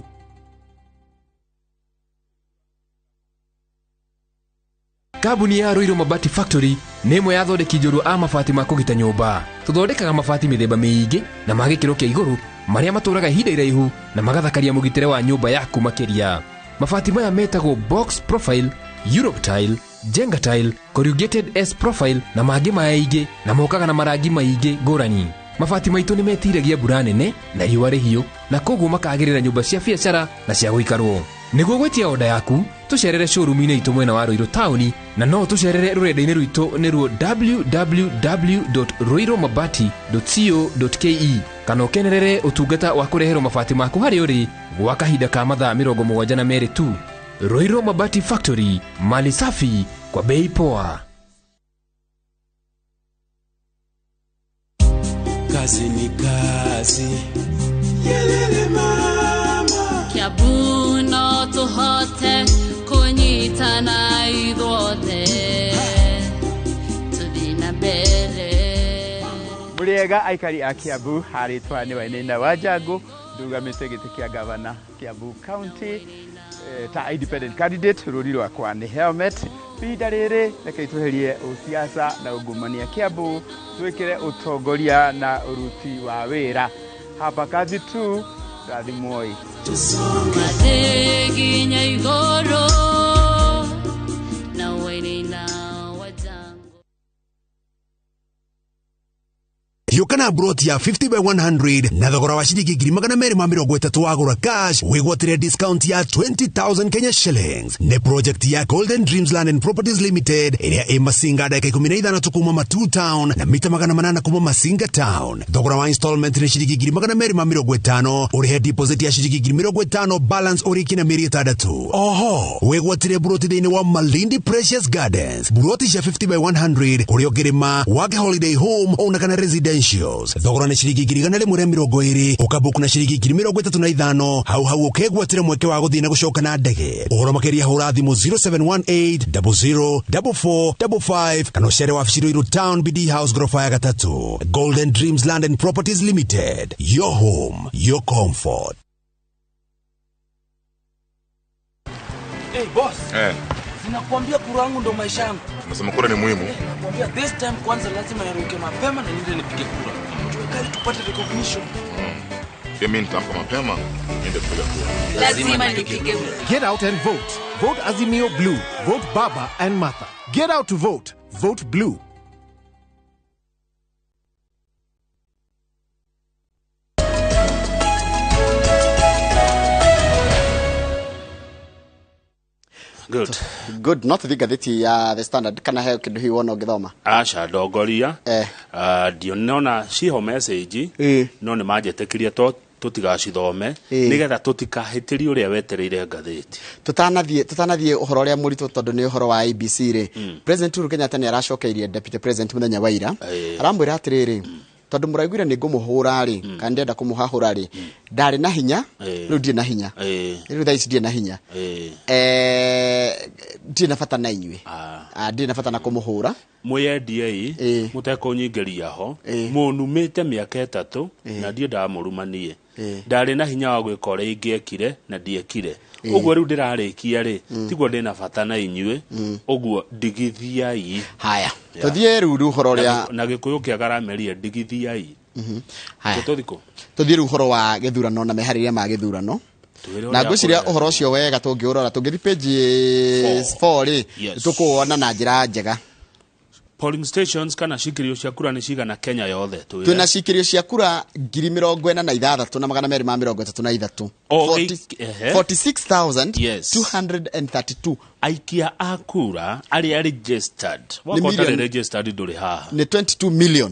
Kambuni ya Ruiru Mabati Factory nĩ ĩmwe ya athondeki njorua a mabati ma kũgita nyũmba. Tũthondekaga mabati mĩthemba mĩingĩ na ma gĩkĩro kĩa igũrũ marĩa matũraga ihinda iraihu na magathakaria mũgitĩre wa nyũmba yaku makĩria. Mabati maya metagwo box profile, Europe tile, Jenga tile, corrugated S profile na mangĩ maingĩ na mokaga na marangi maingĩ ngũrani. Mabati maitũ nĩ metiragia mbura nene na riũa rĩhiũ na koguo makagĩrĩra nyũmba cia biacara na cia gũikarwo. Nĩguo gwĩtia oda yaku tũcerere showroom-inĩ itũ mwena wa Ruiru taũni na no tũcerere rũrenda-inĩ rwitũ nĩruo www.ruirumabati.co.ke kana ũkenerere ũtungata wa kũreherwo mabati maku harĩa ũrĩ gwa kahinda ka mathaa 72 tu. Ruiru Mabati Factory, mali safi kwa bei poa. Kazi ni kazi. Yelele mama. Kiambu no tũhote kũnyitana ithuothe tũthiĩ na mbere. Mũrĩega aikari a Kiambu, harĩtwa nĩ Wainaina wa Njangu, ndugamĩte gĩtĩ kĩa gavana Kiambu County ta independent candidate. Rũri rwakwa nĩ helmet. Ihinda rĩrĩ reke tweherie ũsiasa na ungumania Kiambu, twĩkĩre ũtongoria na ũruti wa wĩra. Hapa kazi tu, rathimwoi. Mathiĩ nginya igũrũ na Wainaina wa Njangu. Yũka broti ya 50 by 100 na thogora wa ciringi 230,000 wagũra cash wĩgwatĩre discount ya 20,000 Kenya shillings. Nĩ project ya Golden Dreams Land and Properties Limited ĩrĩa ĩ Masinga ndagĩka 15 kuma Matuu Town na mita 800 kuma Masinga Town. Thogora wa installment nĩ ciringi 250,000, ũrĩhe deposit ya ciringi 50,000, balance ũrĩkie na mĩeri 6. Oho wĩgwatĩre broti thĩinĩ wa Malindi Precious Gardens, broti cia 50 by 100 kũrĩa ũngĩrĩma wake holiday home ona kana residential. Thogora nĩ ciringi 120,000, ũkabuku na ciringi 35,000, hau hau ũkegwatĩra mweke wa gũthiĩ na gũcoka na ndege. Ũhoro makĩria hũra thimũ 0718 00 4455 kana ũcere wabici Ruiru Town, BD House, ghorofa ya 3. Golden Dreams Land and Properties Limited, your home, your comfort. Hey boss. Sinakwambia kura yangu ndo maisha yangu. Unasema kura ni muhimu. Nakwambia this time kwanza lazima niruke mapema na niende nipige kura. Tuwekali tupate recognition. Pia mimi nitaamka mapema niende kupiga kura. Lazima nipige kura. Get out and vote. Vote Azimio Blue. Vote Baba and Martha. Get out to vote. Vote Blue. Good. Good. Not the ngathĩti ya The Standard kana heo kĩndũ hihi wona ũngĩthoma? Aca ndongoria. Ndionona ciho message no nĩ manjĩtĩkirie to tũtigacithome nĩgetha tũtikahĩtĩrie ũrĩa wetereire ngathĩti. Tũtanathiĩ ũhoro ũrĩa mũritũ tondũ nĩ ũhoro wa IEBC rĩ. President Uhuru Kenyatta nĩ aracokeirie Deputy President mũthenya wa ira. Aramwĩra atĩrĩrĩ, tondũ mũraiguire nĩ ngũmũhũra rĩ, kana ndĩrenda kũmũhahũra rĩ, ndarĩ na hinya, rĩu ndirĩ na hinya. Rĩu thaa ici ndirĩ na hinya. Ndirĩ na bata na inyuĩ. Ndirĩ na bata na kũmũhũra. Mwĩyendiei mũtekũnyingĩria ho, mũnumĩte mĩaka 3 na ndiĩ ndamũrumanie. Ndarĩ na hinya wa gwĩka ũrĩa ingĩekire na ndiekire. Ũguo rĩu ndĩrarĩkia rĩ, tiguo ndĩ na bata na inyuĩ, ũguo ndigithiai. Haya. Tũthiĩ rĩu ũhoro ũrĩa na Gĩkũyũ kĩagaramerie ndigithiai. Haya. Tũthiĩ Tũthiĩ rĩu ũhoro wa gĩthurano na meharĩria ma gĩthurano. Na ngwĩciria ũhoro ũcio wega tũngĩũrora tũngĩthiĩ page 4 rĩ, tũkũwona na njĩra njega. Polling stations kana cikirio cia kura nĩ cigana Kenya yothe? Twĩna cikirio cia kura 46,233. 46,232 aikia a kura arĩa registered. Wakorwo ũtarĩ registered ndũrĩ haha. Nĩ 22 million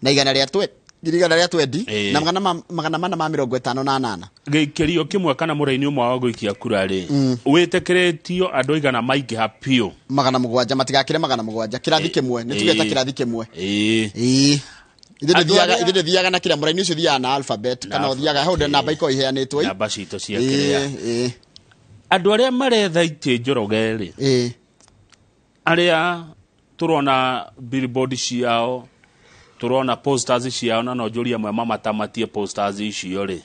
na igana rĩa 120 Ĩĩ. na 458. Gĩikĩrio kĩmwe kana mũraini ũmwe wa gũikia kura rĩ, wĩtĩkĩrĩtio andũ aigana maingĩha biũ? 700, matigakĩre 700 kĩrathi kĩmwe, nĩ tuge ta kĩrathi kĩmwe. Ĩĩ. Ithuĩ Andũ ndũthiaga, arĩa- ithuĩ ndũthiaga na kĩrĩa mũraini ũcio ũthiaga na alphabet, kana ũthiaga hau namba ikoragwo iheanĩtwo. Namba citũ cia kĩrĩa. Andũ arĩa maretha itĩ, Njoroge rĩ, arĩa tũrona billboard ciao, tũrona posters ciao, na no njũrie amwe mamatamatie posters icio rĩ,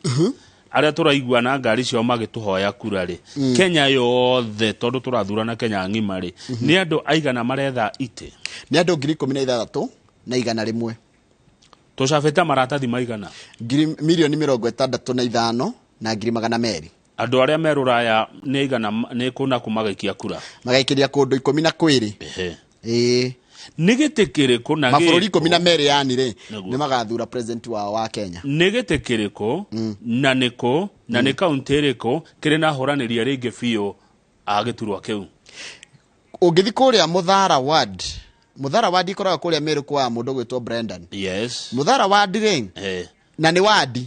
arĩa tũraigua na ngari ciao magĩtũhoya kura rĩ, Kenya yothe, tondũ tũrathurana Kenya ng'ima rĩ, nĩ andũ aigana maretha itĩ? Nĩ andũ 16,100. Tũcabĩte maratathi maigana? Ngiri 65,200,000. Andũ arĩa me rũraya nĩ aigana? Nĩ kũ na kũ magaikia kura? Magaikĩria kũndũ 12. Ehe. Ĩĩ. Nĩ gĩtĩ kĩrĩkũ na mabũrũri gĩkũ? 12 yani rĩ, Nĩguo. nĩ magathura president wao wa Kenya. Nĩ gĩtĩ kĩrĩkũ na nĩkũ na nĩ kaũntĩ ĩrĩkũ kĩrĩ na ahũranĩri arĩa aingĩ biũ a gĩturwa kĩu? Ũngĩthi kũrĩa Mũthara ward, Mũthara ward ikoragwo kũrĩa Meru kwa mũndũ gwĩtwo Brendan. Mũthara ward rĩ, na nĩ wadi,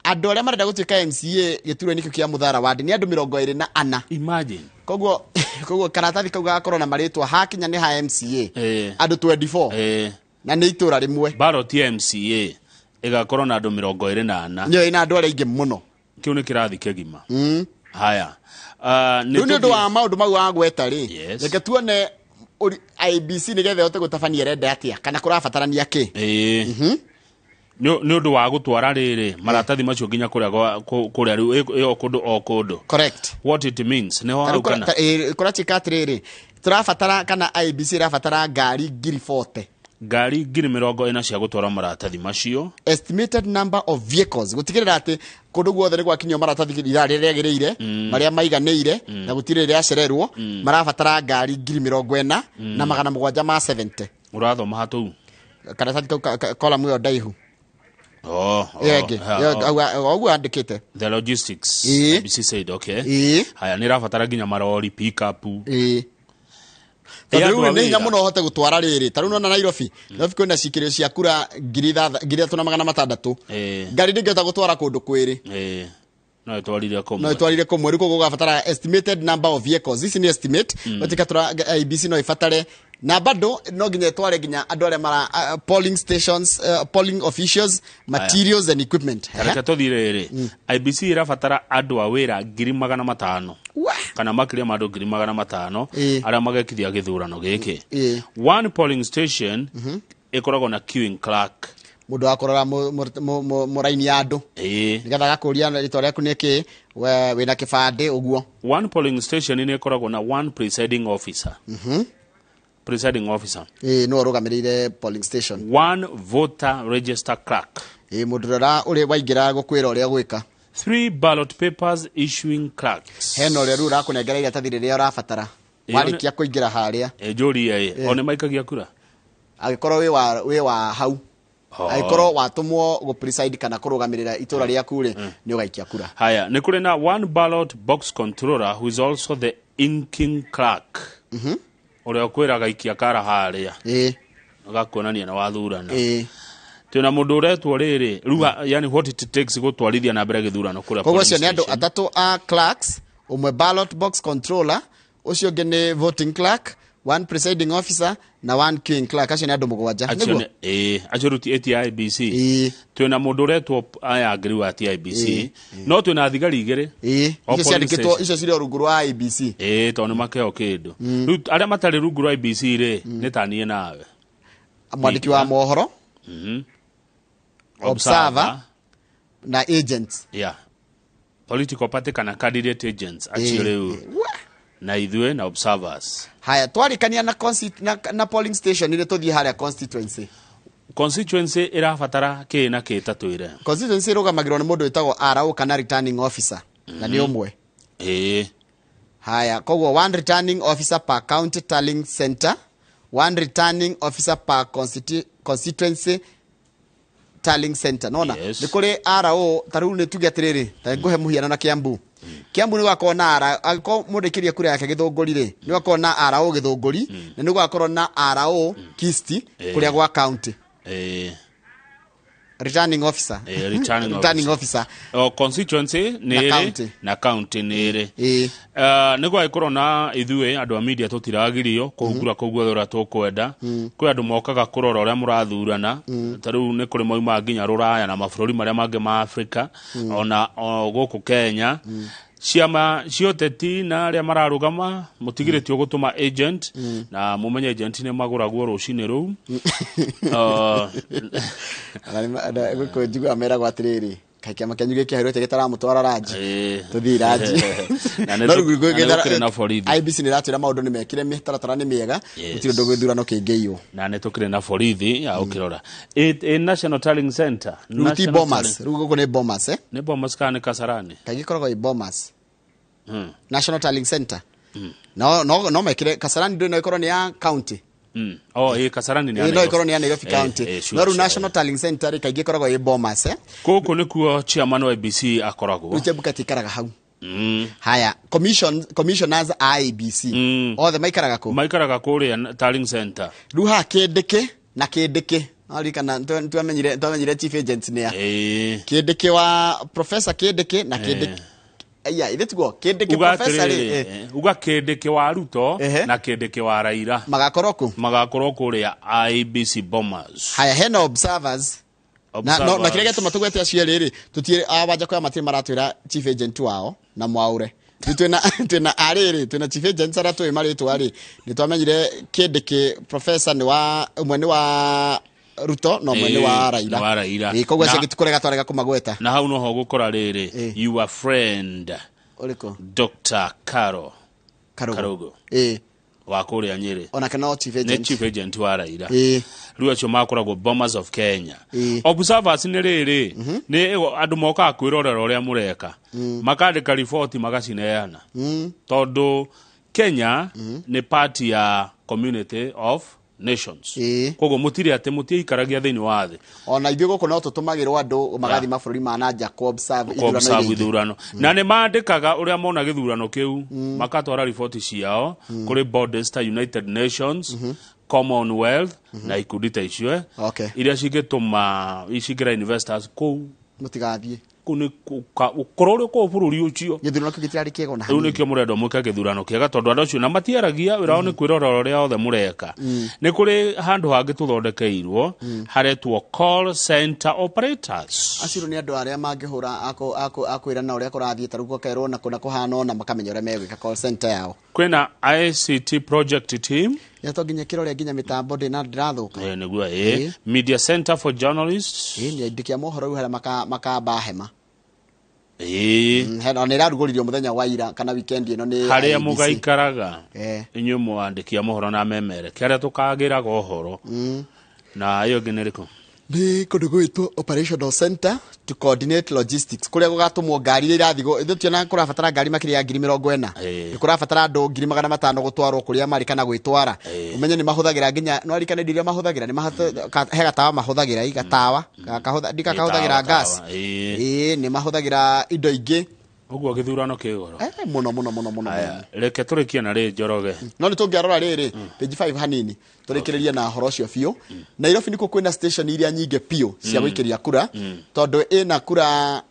andũ arĩa marenda gũtuĩka MCA gĩturwa-inĩ kĩu kĩa Mũthara ward nĩ andũ 24. Imagine. Koguo karatathi kau gagakorwo na marĩtwa hakinya nĩ ha MCA, andũ 24, na nĩ itũra rĩmwe. Ballot ya MCA ĩgakorwo na andũ 24. Nĩyo ĩna andũ arĩa aingĩ mũno. Kĩu nĩ kĩrathi kĩgima. Haya. Rĩu nĩ ũndũ wa maũndũ mau wagweta rĩ, Yes. reke tuone IEBC nĩgetha ĩhote gũtabania ĩrenda atĩa kana kũrabatarania kĩ. Ĩĩ. Nĩ ũndũ wa gũtwara rĩrĩ maratathi macio nginya kũrĩa kũrĩa rĩu ĩyo kũndũ o kũndũ. Correct. What it means nĩho Ta rĩu hau kana kũratuĩka atĩrĩrĩ, tũrabatara kana IEBC ĩrabatara ngari 40,000. Ngari 40,000 cia gũtwara maratathi macio. Estimated number of vehicles gũtigĩrĩra atĩ kũndũ guothe nĩ gwakinyio maratathi ithaa rĩrĩa rĩagĩrĩire, marĩa maiganĩire, na gũtirĩ rĩacererwo, marabatara ngari ngiri mĩrongo ĩna na 770. Ũrathoma hatũu? Karatathi kau column ĩyo ndaihu. Oh, ĩyo ĩngĩ. Ha, Ĩyo oh. ũguo andĩkĩte. The logistics. Ĩĩ. IEBC said okay. Ĩĩ. Haya, nĩ ĩrabatara nginya marori, pick-up. Ĩĩ. Tondũ rĩu nĩ hinya mũno ũhote gũtwara rĩrĩ, ta rĩu nona Nairobi, Nairobi kwĩna cikĩrio cia kura 3600. Ngari ndĩngĩhota gũtwara kũndũ kwĩrĩ. Ĩĩ. No ĩtwarire kũmwe. No ĩtwarire kũmwe. Rĩu koguo ũgabatara estimated number of vehicles, ici nĩ estimate. Gũtuĩka tũra IEBC no ĩbatare na bado no nginya ĩtware nginya andũ arĩa mara polling stations, polling officials, materials and equipment. Reke tũthiĩ rĩrĩ, IEBC ĩrabatara andũ a wĩra 500,000 kana makĩria ma andũ 500,000 arĩa magekithia gĩthurano gĩkĩ. One polling station ĩkoragwo na queuing clerk. Mũndũ wa kũrora mũraini ya andũ, nĩgetha agakũria rĩtwa rĩaku nĩ kĩ, wĩna kĩbandĩ, ũguo. One polling station nĩ ĩkoragwo na one presiding officer. Presiding officer. Ĩĩ, nĩwe ũrũgamĩrĩire polling station. One voter register clerk. Ĩĩ, mũndũ ũrĩa ũrĩ waingĩra gũkwĩra ũrĩa gwĩka. Three ballot papers issuing clerks. Hena ũrĩa rĩu ũrakũnengera iratathi rĩrĩa ũrabatara Ĩyo warĩkia kũingĩra harĩa. Njũrie ĩ, o nĩ maikagia kura? Angĩkorwo wĩ wa hau, angĩkorwo watũmwo gũ preside kana kũrũgamĩrĩra itũra rĩaku rĩ, nĩ ũgaikia kura. Haya, nĩ kũrĩ na one ballot box controller who is also the inking clerk. Ũrĩa ũkwĩraga ikia kara harĩa. Agakuonania nĩ wathurana. Twĩna mũndũ ũretwo rĩrĩ rĩu, yani what it takes gũtwarithia na mbere gĩthurano kũrĩa Koguo polling acio nĩ andũ station. atatũ a clerks, ũmwe ballot box controller, ũcio ũngĩ nĩ voting clerk, one presiding officer na one queuing clerk, acio nĩ andũ 7. Acio Nĩguo? ĩĩ, acio rĩu ti IEBC. Twĩna mũndũ ũretwo aya ngiri wa ti IEBC, no twĩna thigari 2. O Icio polling ciandĩkĩtwo station. icio cirĩ o rungu rwa IEBC. Ĩĩ, tondũ nĩ makeo kĩndũ. Rĩu arĩa matarĩ rungu rwa IEBC rĩ, nĩ ta niĩ nawe. Mwandĩki wa mohoro, observer na agents. Yeah, political party kana candidate agents acio rĩu na ithuĩ na observers. Haya, twarĩkania na polling station nĩ tũthiĩ harĩa constituency. Constituency ĩrabatara kĩ na kĩ, ta twĩre? Constituency ĩrũgamagĩrwo nĩ mũndũ wĩtagwo RO kana returning officer, na nĩ ũmwe. Haya, koguo one returning officer per county tallying center, one returning officer per constituency tallying center. Nona nĩ kũrĩ RO, ta rĩu nĩ tuge atĩrĩrĩ, ta ngũhe mũhiano na Kiambu. Kiambu nĩ gwakorwo na RO, angĩkorwo mũndũ aikĩria kura yake Gĩthũngũri rĩ, nĩ gwakorwo na RO Gĩthũngũri, na nĩ gwakorwo na RO Kisti, kũrĩa gwa county. Returning officer. Returning Returning officer. O constituency nĩ Na ĩrĩ county. Na county nĩ ĩrĩ. Nĩ gwagĩkorwo na ithuĩ andũ a media tũtiragirio kũhungura kũu guothe ũrĩa tũkwenda. Kwĩ andũ mokaga kũrora ũrĩa mũrathurana. Ta rĩu nĩ kũrĩ maumaga nginya rũraya na mabũrũri marĩa mangĩ ma Afrika, ona o gũkũ Kenya. Ciama cia ũteti na arĩa mararũgama mũtigirĩtio gũtũma agent, na mũmenye agent nĩ magũragwo rũcinĩ rũu. Gũkũ njiguaga meragwo atĩrĩrĩ, kaĩ kĩama kĩanyu gĩkĩheirwo atĩa gĩtaramũtwara ranji, tũthiĩ ranji. Na nĩ No rĩu na nĩ gũkĩrĩ na borithi. IEBC nĩ ĩratwĩra maũndũ nĩ mekire, mĩtaratara nĩ mĩega, Yes. gũtirĩ ũndũ gĩthurano kĩngĩiywo. Na nĩ tũkĩrĩ na borithi ya gũkĩrora. Ĩ National Tallying Center. Rĩu ti National Bomas, Tallying- rĩu gũkũ nĩ Bomas, eh? Nĩ Bomas kana nĩ Kasarani? Kaingĩ ĩkoragwo ĩ Bomas. National Tallying Center. No mekire Kasarani, ndũĩ, no ĩkorwo nĩ ya county. Oh, ĩ Kasarani nĩ ya Ĩ, no Nairobi. ĩkorwo nĩ ya Nairobi county. Sure, No rĩu sure. National Tallying Center rĩ, kaingĩ ĩkoragwo ĩ Bomas, eh? Gũkũ nĩkuo chairman wa IEBC akoragwo. Rĩu Chebukati ikaraga hau. Haya, commissioners a IEBC othe maikaraga kũ? Maikaraga kũrĩa Tallying Center. Rĩu haha kĩndĩkĩ na kĩndĩkĩ aririkana twamenyire chief agents nĩ a kĩndĩkĩ wa Professor Kĩndĩkĩ na Kĩndĩkĩ, aya ithe tiguo Kĩndĩkĩ Uga professor rĩ. atĩrĩrĩ, uga Kĩndĩkĩ wa Ruto na Kĩndĩkĩ wa Raila magakorwo kũ? Magakorwo kũrĩa IEBC Bomas. Haya, hena observers na no, na kĩrĩa Observers. gĩatũma tũgwete acio erĩ rĩ, tũtirĩ a Wanjakoya matirĩ maratwĩra chief agent wao na Mwaũre. Rĩu twĩna arĩrĩ, twĩna chief agents arĩa tũĩ marĩtwa rĩ, nĩ twamenyire Kĩndĩkĩ professor nĩ wa ũmwe nĩ wa Ruto na ũmwe nĩ wa Raila. Nĩ wa Raila. Ĩ, koguo acio Na- angĩ tũkũrega twarega kũmagweta. Na hau noho gũkora rĩrĩ, your friend Ũrĩkũ? Dr. Caro Karugo. Karugo Ĩ. wa kũrĩa Nyĩrĩ. Onake no chief Nĩ agent. chief agent wa Raila. Ĩ. Rĩu acio makoragwo Bomas of Kenya. Ĩ. Observers nĩ rĩrĩ, nĩ andũ mokaga kwĩrorera ũrĩa mũreka, makandĩka riboti magacineana, tondũ Kenya nĩ part ya Community of Nations, koguo mũtirĩ atĩ mũtiikaragia thĩinĩ wa thĩ. Ona ithuĩ gũkũ no tũtũmagĩrwo andũ magathiĩ mabũrũri ma na nja kũ observe ithurano Kũ-observe iria ingĩ. ithurano, na nĩ mandĩkaga ũrĩa mona gĩthurano kĩu, makatwara riboti ciao kũrĩ bodies ta United Nations, Commonwealth na ikundi ta icio, Okay. iria cingĩtũma cingĩra investors kũu. Mũtigathiĩ. Kũu nĩ ũkorwo ũrĩ kũu bũrũri ũcio. Gĩthurano kĩu gĩtirarĩ kĩega ona Rĩu hanini. nĩkĩo mũrendwo mwĩke gĩthurano kĩega, tondũ andũ acio na matiaragia, wĩra wao nĩ kwĩrora ũrĩa othe mũreka. Nĩ kũrĩ handũ hangĩ tũthondekeirwo haretwo call center operators. Acio nĩ andũ arĩa mangĩhũra akwĩrana ũrĩa kũrathiĩ, ta rĩu gũkerwo na kũna kũhana, ona makamenya ũrĩa megwĩka call center yao. Kwĩna ICT project team. Ya to nginya kĩrore nginya mĩtambo ndĩna ndĩrathũka. Nĩguo ĩ media center for journalists. Ĩ, nĩ andĩki a mohoro rĩu harĩa makamba hema. Ĩ. Hena ona ĩrarugũririo mũthenya wa ira kana weekend ĩno nĩ Harĩa IEBC. mũgaikaraga inyuĩ mwandĩki a mohoro na memereke arĩa tũkagĩraga ũhoro. Na ĩyo ĩngĩ nĩ ĩrĩkũ? Nĩ kũndũ gwĩtwo operational center to coordinate logistics, kũrĩa gũgatũmwo ngari iria irathiĩ ithuĩ tuona kũrabatara ngari makĩria ya 40,000, nĩ kũrabatara andũ 500,000 gũtwarwo kũrĩa marĩ kana gwĩtwara. Ũmenye nĩ mahũthagĩra nginya no arikane indo iria mahũthagĩra, nĩ he gatawa mahũthagĩra, i gatawa ndikakahũthagĩra gas. Ĩ, nĩ mahũthagĩra indo ingĩ. Ũguo gĩthurano kĩ goro. Mũno mũno mũno mũno mũno. Reke tũrĩkie na rĩ, Njoroge. No nĩ tũngĩarora rĩrĩ page 5 hanini tũrĩkĩrĩrie na horo ũcio biũ. Nairobi nĩkuo kwĩna station iria nyingĩ biũ cia gũikĩria kura, tondũ ĩna kura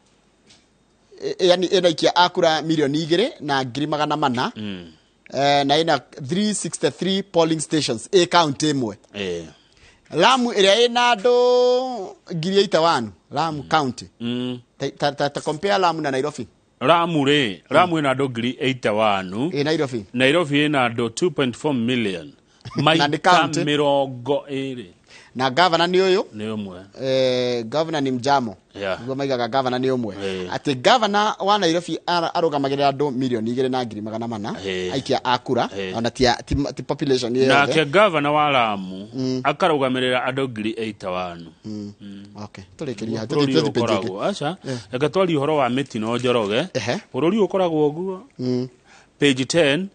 yani ĩna ikia a kura 2,400,000, na ĩna 363 polling stations ĩ county ĩmwe. Lamu ĩrĩa ĩna andũ 81,000, Lamu county. Ta compare Lamu na Nairobi. Ramu rĩ, Ramu ĩna andũ 81,000. Ĩ Nairobi. Nairobi ĩna andũ 2.4 million. Na nĩ Maita county. 20. Na gavana nĩ ũyũ. Nĩ ũmwe. Governor ni mjamo. Niguo maigaga governor nĩ ũmwe. Atĩ governor wa Nairobi arũgamagĩrĩra andũ 2,400,000 aikia a kura, ona ti population ĩyo Nake yothe. gavana wa Lamu akarũgamĩrĩra andũ 81,000. Okay, tũrĩkĩrie hau. Bũrũri Tũthiĩ page ĩngĩ. ũkoragwo aca, reke twarie ũhoro wa mĩtino, Njoroge. Bũrũri ũkoragwo ũguo. Page 10,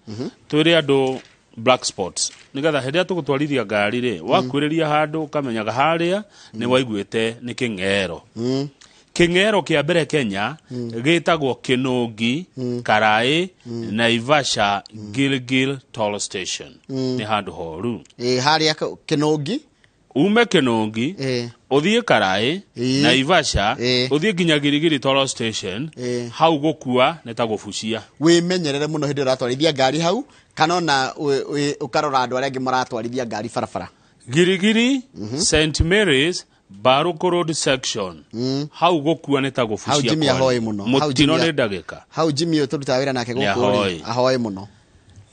twĩre andũ black spots nigetha hĩndĩ ĩrĩa tũgũtwarithia ngari rĩ, wakuĩrĩria handũ ũkamenyaga harĩa nĩ waiguĩte nĩ kĩng'ero. Kĩng'ero kĩa mbere Kenya gĩtagwo Kĩnũngi Karaĩ Naivasha Gilgil Toll Station. Nĩ handũ horu. Ĩ, harĩa Kĩnũngi. Ume Kinungi, ũthiĩ Karaĩ, Naivasha, ũthiĩ nginya Girigiri Toro Station, hau gũkua nĩ ta gũbucia. Wĩmenyerere mũno hĩndĩ ĩrĩa ũratwarithia ngari hau, kana ona ũkarora andũ arĩa angĩ maratwarithia ngari barabara. Girigiri, St Mary's, Baruku Road section, hau gũkua nĩ ta Hau gũbucia. Jimmy Kwari. ahoe mũno. Hau Mũtino Jimmy nĩ ndagĩka. Hau Jimmy ũyũ tũrutaga wĩra nake Nĩ gũkũ rĩ, ahoe. ahoe mũno.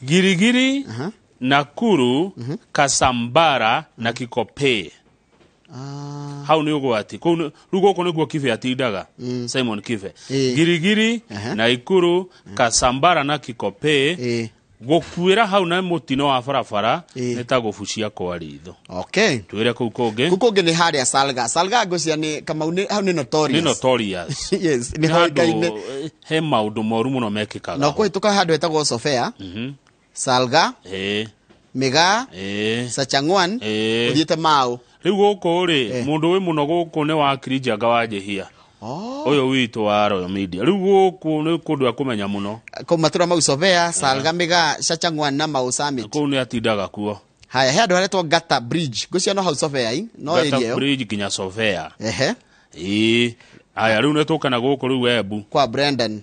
Girigiri, Nakuru, Kasambara na Kikopey. Hau nĩ ũgwati. Kũu rĩu gũkũ nĩkuo Kibe atindaga, Simon Kibe. Girigiri, Naikuru, Kasambara na Kikopey, gũkuĩra hau na mũtino wa barabara nĩ ta gũbucia kwa ritho. Okay. Twĩre kũu kũngĩ. Kũu kũngĩ nĩ harĩa Salga. Salga ngwĩciria nĩ Kamau nĩ hau nĩ Nĩ notorious. notorious. Yes, nĩ Nĩ handũ, hoĩkaine. he maũndũ moru mũno mekĩkaga. Na ũkũhĩtũka handũ hetagwo Sofia, Salga, Migaa, Sachangwan, ũthiĩte Mau. Rĩu gũkũ rĩ, mũndũ wĩ mũno gũkũ nĩ wa Kirinjaga wa Njihia. Ũyũ witũ wa Royal Media. Rĩu gũkũ nĩ kũndũ akũmenya mũno. Kũu matũra mau Sofia, Salga, Migaa, Sachangwan na Mau Summit. Kũu nĩ atindaga kuo. Haya, he handũ haretwo Gata Bridge. Ngwĩciria no hau Sofia i, no Gata area ĩyo. Bridge nginya Sofia. Ehe. Ĩĩ. Haya, rĩu nĩ tũkana gũkũ rĩu Embu. Kwa Brendan.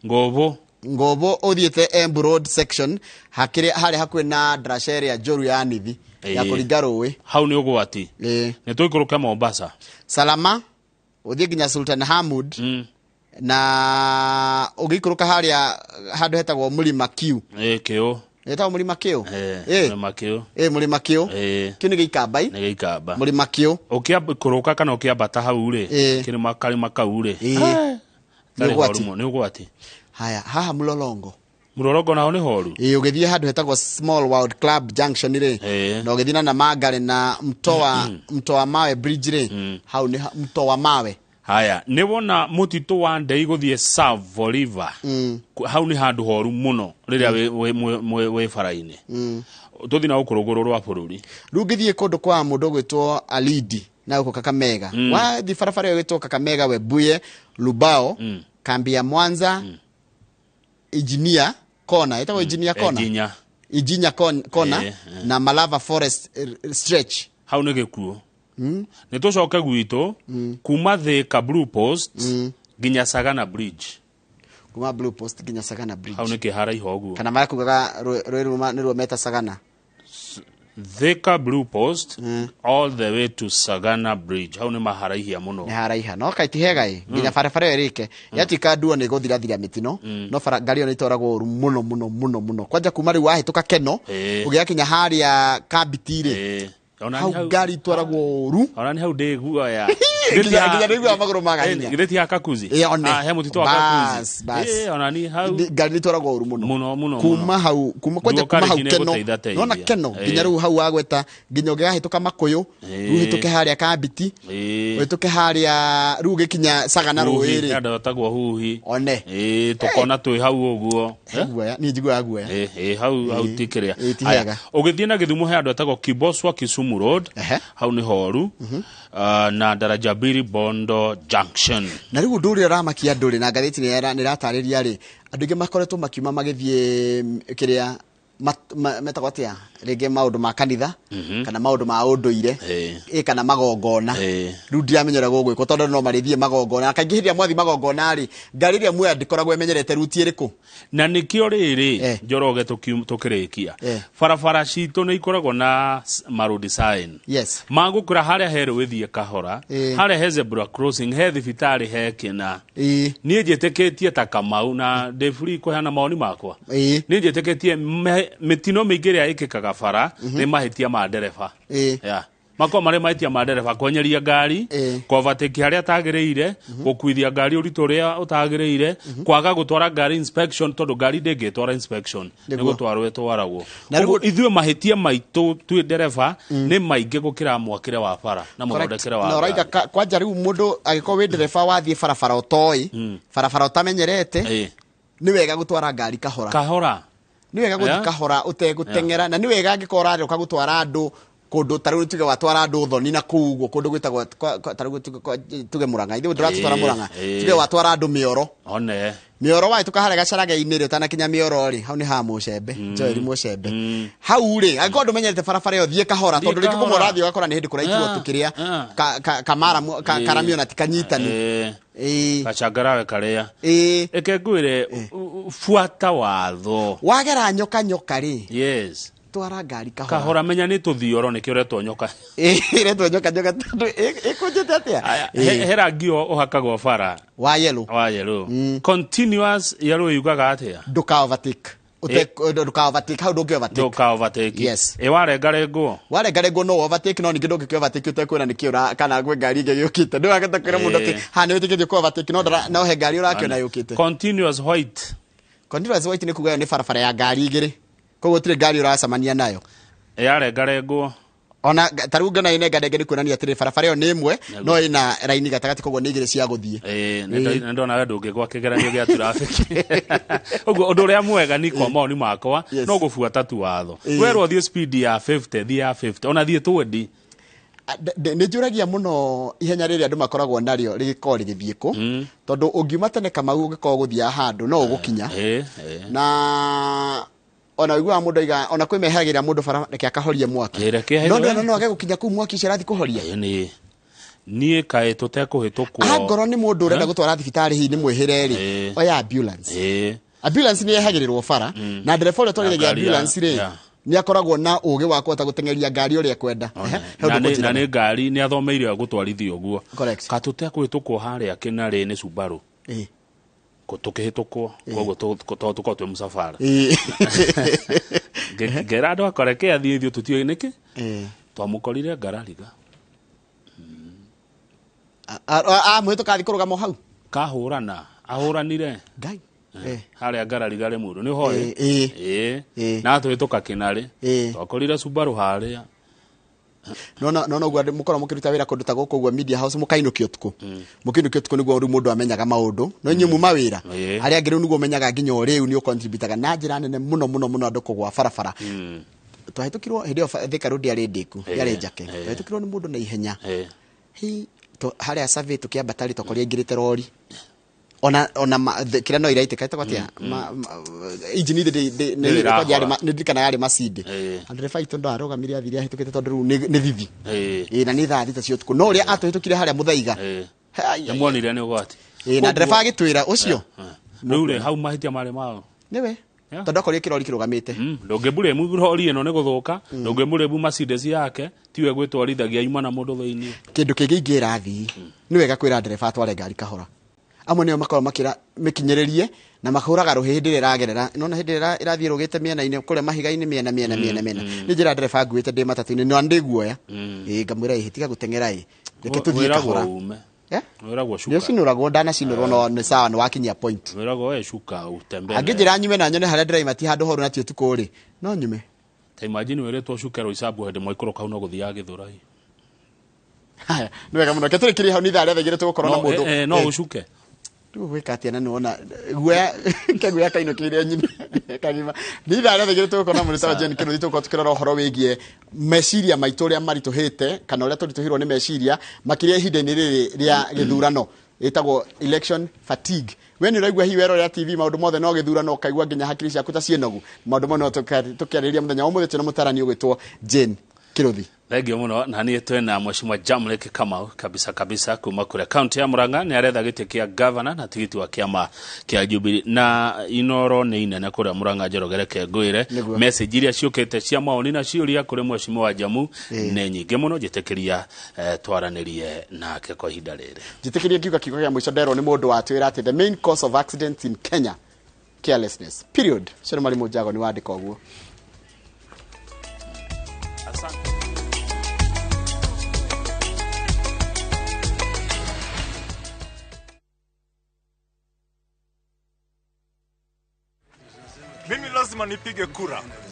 Ngobo. Ngobo ũthiĩte Embu Road section hakĩrĩ harĩa hakuhĩ na ndaraca ĩrĩa njũru ya Nithi ya kũringa rũĩ. Hau nĩ ũgwati. Nĩ tũikũrũke Mombasa. Salama ũthiĩ nginya Sultan Hamud na ũgĩikũrũka harĩa handũ hetagwo Mũrima Kiu. Ĩĩ, kĩũ. Hetagwo Mũrima Kiu? Ĩĩ, Mũrima Kĩũ. Ĩĩ, Mũrima Kĩũ. Ĩĩ. Kĩu nĩ gĩikambai. Nĩ gĩikamba. Mũrima Kĩũ. Ũkĩikũrũka kana ũkĩambata hau rĩ, kĩrĩma karĩma kau rĩ. Nĩ Nĩ ũgwati. ũgwati. Nĩ ũgwati. Haya, haha Mlolongo. Mlolongo naho nĩ horu. Ĩĩ, ũgĩthiĩ handũ hetagwo Small World Club Junction rĩ, na ũgĩthiĩ na Namangale na Mto wa Mawe Bridge rĩ, hau nĩ Mto wa Mawe. Haya, nĩ wona mũtitũ wa Ndei gũthiĩ Tsavo River. Hau nĩ handũ horu mũno rĩrĩa wĩ bara-inĩ. Tũthiĩ na gũkũ rũgũrũ rwa bũrũri. Rĩu ngĩthiĩ kũndũ kwa mũndũ ũgwĩtwo Alidi na gũkũ Kakamega. Wathiĩ barabara ĩyo ĩgwĩtwo Kakamega Webuye Lubao, kambi ya Mwanza, Engineer Kona, ĩtagwo Engineer Kona. Ijinya. Ijinya Kona na Malava Forest stretch. Hau nĩ gĩkuũ. Nĩ tũcoke gwitũ kuma Thika Blue Post nginya Sagana Bridge. Kuma Blue Post nginya Sagana Bridge. Hau nĩ kĩharaiha ũguo. Kana marĩa kugaga rũĩ ruma nĩruo meta Sagana. Thika Blue Post all the way to Sagana Bridge. Hau nĩ maharaihia mũno. Nĩ haraiha no kaĩ ti hega ĩ nginya barabara ĩyo ĩrĩke yatuĩka nduo nĩ gũthirathiria mĩtino, no bara ngari ĩyo nĩ itwaragwo ũru mũno mũno mũno mũno, kwanja kuma rĩu wahĩtũka Keno ũgĩgakinya harĩa Kambiti rĩ, hau ngari itwaragwo ũru. Ona nĩ hau ndĩ guoya. Nginya ndĩiguaga magũrũ maga hinya. Githĩ ti ha Kakuzi? Ĩ, one. Ah, he mũtitũ wa Bas, Kakuzi. bas. Ĩ, ona ni hau. Ngari nĩ itwaragwo ũru mũno Mũno mũno. Kuma hau kuma kwanja Nĩguo kuma hau karĩki nĩ Keno ĩgũteithateithia. nona Keno nginya rĩu hau wagweta nginya ũngĩgahĩtũka Makũyũ, rĩu ũhĩtũke harĩa Kambiti, ũhĩtũke harĩa rĩu ũgĩkinya Sagana rũĩ rĩ. Andũ etagwo huhi. One. Ĩ, tũkona twĩ hau ũguo. He guoya, niĩ njiguaga guoya. Ĩ, hau hau ti kĩrĩa. Ĩ, ti Haya, hega. ũgĩthiĩ na Gĩthumo he andũ etagwo Kiboswa Kisumu Road. Hau nĩ horu. Na Daraja Mbili Bondo Junction. Na rĩu ũndũ ũrĩa ũramakia andũ rĩ, na ngathĩti nĩ ĩratarĩria rĩ, andũ aingĩ makoretwo makiuma magĩthiĩ kĩrĩa metagwo atĩa rĩngĩ, maũndũ ma kanitha kana maũndũ ma ũndũire ĩ kana magongona. Rĩu ndiramenya ũrĩa gũgwĩkwo tondũ no marĩthiĩ magongona, na kaingĩ hĩndĩ ĩrĩa mwathiĩ magongona rĩ, ngari ĩrĩa muoya ndĩkoragwo ĩmenyerete ruti ĩrĩkũ. Na nĩkĩo rĩrĩ Njoroge tũkĩrĩkia, barabara citũ nĩ ikoragwo na ma-road sign magũkũra harĩa he rũĩ thiĩ kahora, harĩa he zebra crossing, he thibitarĩ, he kĩna. Niĩ njĩtĩkĩtie ta Kamau na ndĩ free kũheana mawoni makwa, niĩ njĩtĩkĩtie mĩtino mĩingĩ ĩrĩa ĩkĩkaga bara nĩ mahĩtia ma ndereba. Yeah. Makorwo marĩ mahĩtia ma ndereba kwenyeria ngari, kũovatĩki harĩa atagĩrĩire, gũkuithia ngari ũritũ ũrĩa ũtagĩrĩire, kwaga gũtwara ngari inspection, tondũ ngari ndĩngĩtwara inspection, nĩ gũtwarwo ĩtwaragwo. Na rĩu- Ũguo ithuĩ mahĩtia maitũ twĩ ndereba nĩ maingĩ gũkĩra mwakĩre wa bara na mũthondekere wa Na ũraiga ngari. Kwanja rĩu mũndũ angĩkorwo wĩ ndereba wathiĩ barabara ũtoĩ, barabara ũtamenyerete, nĩ wega gũtwara ngari kahora kahora. Nĩ wega gũthiĩ kahora ũtegũteng'era, na nĩ wega angĩkorwo ũrarĩũka gũtwara andũ Kũndũ ta rĩu tuge watwara andũ thoni na kũu ũguo kũndũ gwĩtagwo ta rĩu tuge Murang'a, ithuĩ ndũratũtwara Murang'a, tuge watwara andũ Mĩoro. One. Mĩoro wahĩtũka harĩa gacaraga-inĩ rĩ, ũtanakinya Mĩoro rĩ, hau nĩ ha Mũcembe, Joel Mũcembe. Hau rĩ, angĩkorwo ndũmenyerete barabara ĩyo, thiĩ kahora, tondũ rĩngĩ kũmwe ũrathiĩ ũgakora nĩ hĩndĩ kũraitirwo tũkĩrĩa kamaramu ona ti kanyitanu. Gacangarawe karĩa. Reke ngwĩre, buata watho. Wagera nyoka nyoka rĩ. Yes. Twara ngari kahora. Kahora menya nĩ tũthioro nĩkĩo ũretwo nyoka. Ĩretwo nyoka nyoka tondũ ĩkũnjĩte atĩa? He rangi ũhakagwo bara. Wa yellow. Wa yellow. Continuous yellow yugaga atĩa? Ndũka overtake. Ndũka overtake, hau ndũngĩ overtake. Ndũka overtake. Yes. Ĩ warengarengwo? Warengarengwo no overtake, no ningĩ ndũngĩkĩ overtake ũtekwĩra nĩkĩ kana kwĩ ngari ĩngĩ yũkĩte. Ndũgakĩte kwĩra mũndũ atĩ ha nĩ wĩtĩkĩtie kũ overtake, no he ngari ũrakĩona yũkĩte. Continuous white. Continuous white nĩ kuga ĩyo nĩ barabara ya ngari igĩrĩ. Koguo gũtirĩ ngari ũracemania nayo. Yarengarengwo. Ona ta rĩu ngona ĩnenga ndenge nĩ kuonania atĩrĩ barabara ĩyo nĩ ĩmwe no ĩna raini gatagatĩ, koguo nĩ igĩrĩ cia gũthiĩ. Nĩ ndona we ndũngĩgwa kĩgeranio gĩa traffic. Ũguo ũndũ ũrĩa mwega ni kwa maoni makwa no gũbuata tu watho. Werwo thiĩ speed ya 50, thiĩ ya 50, ona thiĩ 20. Nĩ njũragia mũno ihenya rĩrĩa andũ makoragwo narĩo rĩgĩkorwo rĩgĩthiĩ kũ, tondũ ũngiuma tene Kamau ũngĩkorwo gũthiĩ handũ no ũgũkinya. Na ona ũiguaga mũndũ aiga ona kwĩ meheragĩra mũndũ bara reke akahorie mwaki. No ndona no age gũkinya kũu mwaki ũcio arathiĩ kũhoria. Niĩ kaĩ tũtekũhĩtũkwo. Angorwo nĩ mũndũ ũrenda gũtwara thibitarĩ hihi nĩ mwĩhĩre rĩ, oya ambulance. Ambulance nĩ yehagĩrĩrwo bara na ndereba ũrĩa ũtwarithagia ambulance rĩ nĩ akoragwo na ũgĩ wa kũhota gũteng'eria ngari ũrĩa ekwenda. Na nĩ ngari nĩ athomeire gũtwarithia ũguo. Ka tũtekũhĩtũkwo harĩa Kĩnarĩ nĩ Subaru. Tukihĩtũkwo koguo tũkorwo twĩ mũcabara. Ngera andũ akwa reke athiĩ ithuĩ tũtiũĩ nĩkĩ twamũkorire ngarariga. Amũhĩtũka athiĩ kũrũgama hau kahũrana ahũranire Ngai harĩa ngarariga rĩ mũndũ nĩ ũhoĩ na twĩtũka Kĩnarĩ twakorire Subaru harĩa. No no ũguo mũkorwo mũkĩruta wĩra kũndũ ta gũkũ ũguo media house mũkainũkio ũtukũ. Mũkĩinũkio ũtukũ nĩguo rĩu mũndũ amenyaga maũndũ. No inyuĩ muma wĩra. Arĩa angĩ rĩu nĩguo menyaga nginya o rĩu nĩ ũcontributaga na njĩra nene mũno mũno mũno andũ kũgwa barabara. Twahĩtũkirwo hĩndĩ ĩyo Thika Road yarĩ ndĩku, yarĩ njake. Twahĩtũkirwo nĩ mũndũ na ihenya. Harĩa survey tũkĩambata rĩ twakorire aingĩrĩte rori. Ona kĩrĩa no iraitĩka ĩtagwo atĩa engine nĩ ndirikanaga yarĩ Mercedes. Ndereba itũ ndarũgamire athire ahĩtũkĩte tondũ rĩu nĩ thithi. Na nĩ thaa 6 cia ũtukũ. No ũrĩa atũhĩtũkire harĩa Mũthaiga. Nĩmuonire nĩ ũgwati. Na ndereba agĩtwĩra ũcio. Rĩu rĩ hau mahĩtia marĩ mao. Nĩwe. Tondũ akorire kĩrori kĩrũgamĩte. Ndũngĩmũrĩmu rori ĩno nĩ gũthũka, ndũngĩmũrĩmu Mercedes yake, tiwe gwĩtwarithagia yuma na mũndũ thĩinĩ. Kĩndũ kĩngĩ ingĩra athii, nĩ wega kwĩra ndereba atware ngari kahora. Amwe nĩo makoragwo makĩra mĩkinyĩrĩrie na mahũraga rũhĩ hĩndĩ ĩrĩa ĩragerera. Nĩwona hĩndĩ ĩrĩa ĩrathiĩ ĩrũgĩte mĩena-inĩ kũrĩa mahiga-inĩ mĩena mĩena mĩena mĩena. Nĩ njĩra ndereba nguĩte ndĩ matatũ-inĩ na ndĩ guoya. Ngamwĩra ĩ tiga gũteng'era ĩ. Reke tũthiĩ kahora. Wĩragwo cuka. Nĩũcinũragwo ndanacinũrwo no nĩ sawa nĩ wakinyia point. Wĩragwo we cuka ũtembee. Angĩnjĩra nyume na nyone harĩa ndĩraima ti handũ horu na ti ũtukũ rĩ, no nyume. Ta imagine wĩrĩtwo cuke Roysambu hĩndĩ mwaikũrũka hau no gũthiaga Gĩthũrai. Haya, nĩ wega mũno. Reke tũrĩkĩrie hau nĩ ithaa rĩa thaa igĩrĩ tũgũkorwo na mũndũ. No ũcuke. Rĩu gwĩka atĩa na nĩwona guoya keguoya kainũkĩire nyina kagima. Nĩ ithaa rĩa thaa igĩrĩ tũgũkorwo na mũndũ Jane Kĩnuthi, tũgũkorwo tũkĩrora ũhoro wĩgiĩ meciria maitũ ũrĩa maritũhĩte kana ũrĩa tũritũhĩirwo nĩ meciria makĩria ihinda-inĩ rĩrĩ rĩa gĩthurano ĩtagwo election fatigue. We nĩ ũraigua hihi werorera TV maũndũ mothe no gĩthurano ũkaigua nginya hakiri ciaku ta ciĩnogu. Maũndũ mau no tũkĩarĩrĩria mũthenya wa ũmũthĩ twĩna mũtarani ũgwĩtwo Jane Kĩruthi. Thengio mũno na niĩ twĩna Mheshimiwa Jamlek Kamau kabisa kabisa kuma kũrĩa kaunti ya Murang'a nĩ aretha gĩtĩ kĩa governor na tigiti wa kĩama kĩa Jubilee na inoro nĩ inene kũrĩa Murang'a Njoroge reke ngwĩre message iria ciũkĩte cia maoni na ciũria kũrĩ Mheshimiwa Jamu nĩ nyingĩ mũno njĩtĩkĩria twaranĩrie nake kwa ihinda rĩrĩ. Njĩtĩkĩrie ngiuga kiugo kĩa mũico nderwo nĩ mũndũ watwĩra atĩ the main cause of accidents in Kenya carelessness period. Ũcio nĩ Mwalimu Njago nĩ wandĩka ũguo. Asante. Mimi lazima nipige kura.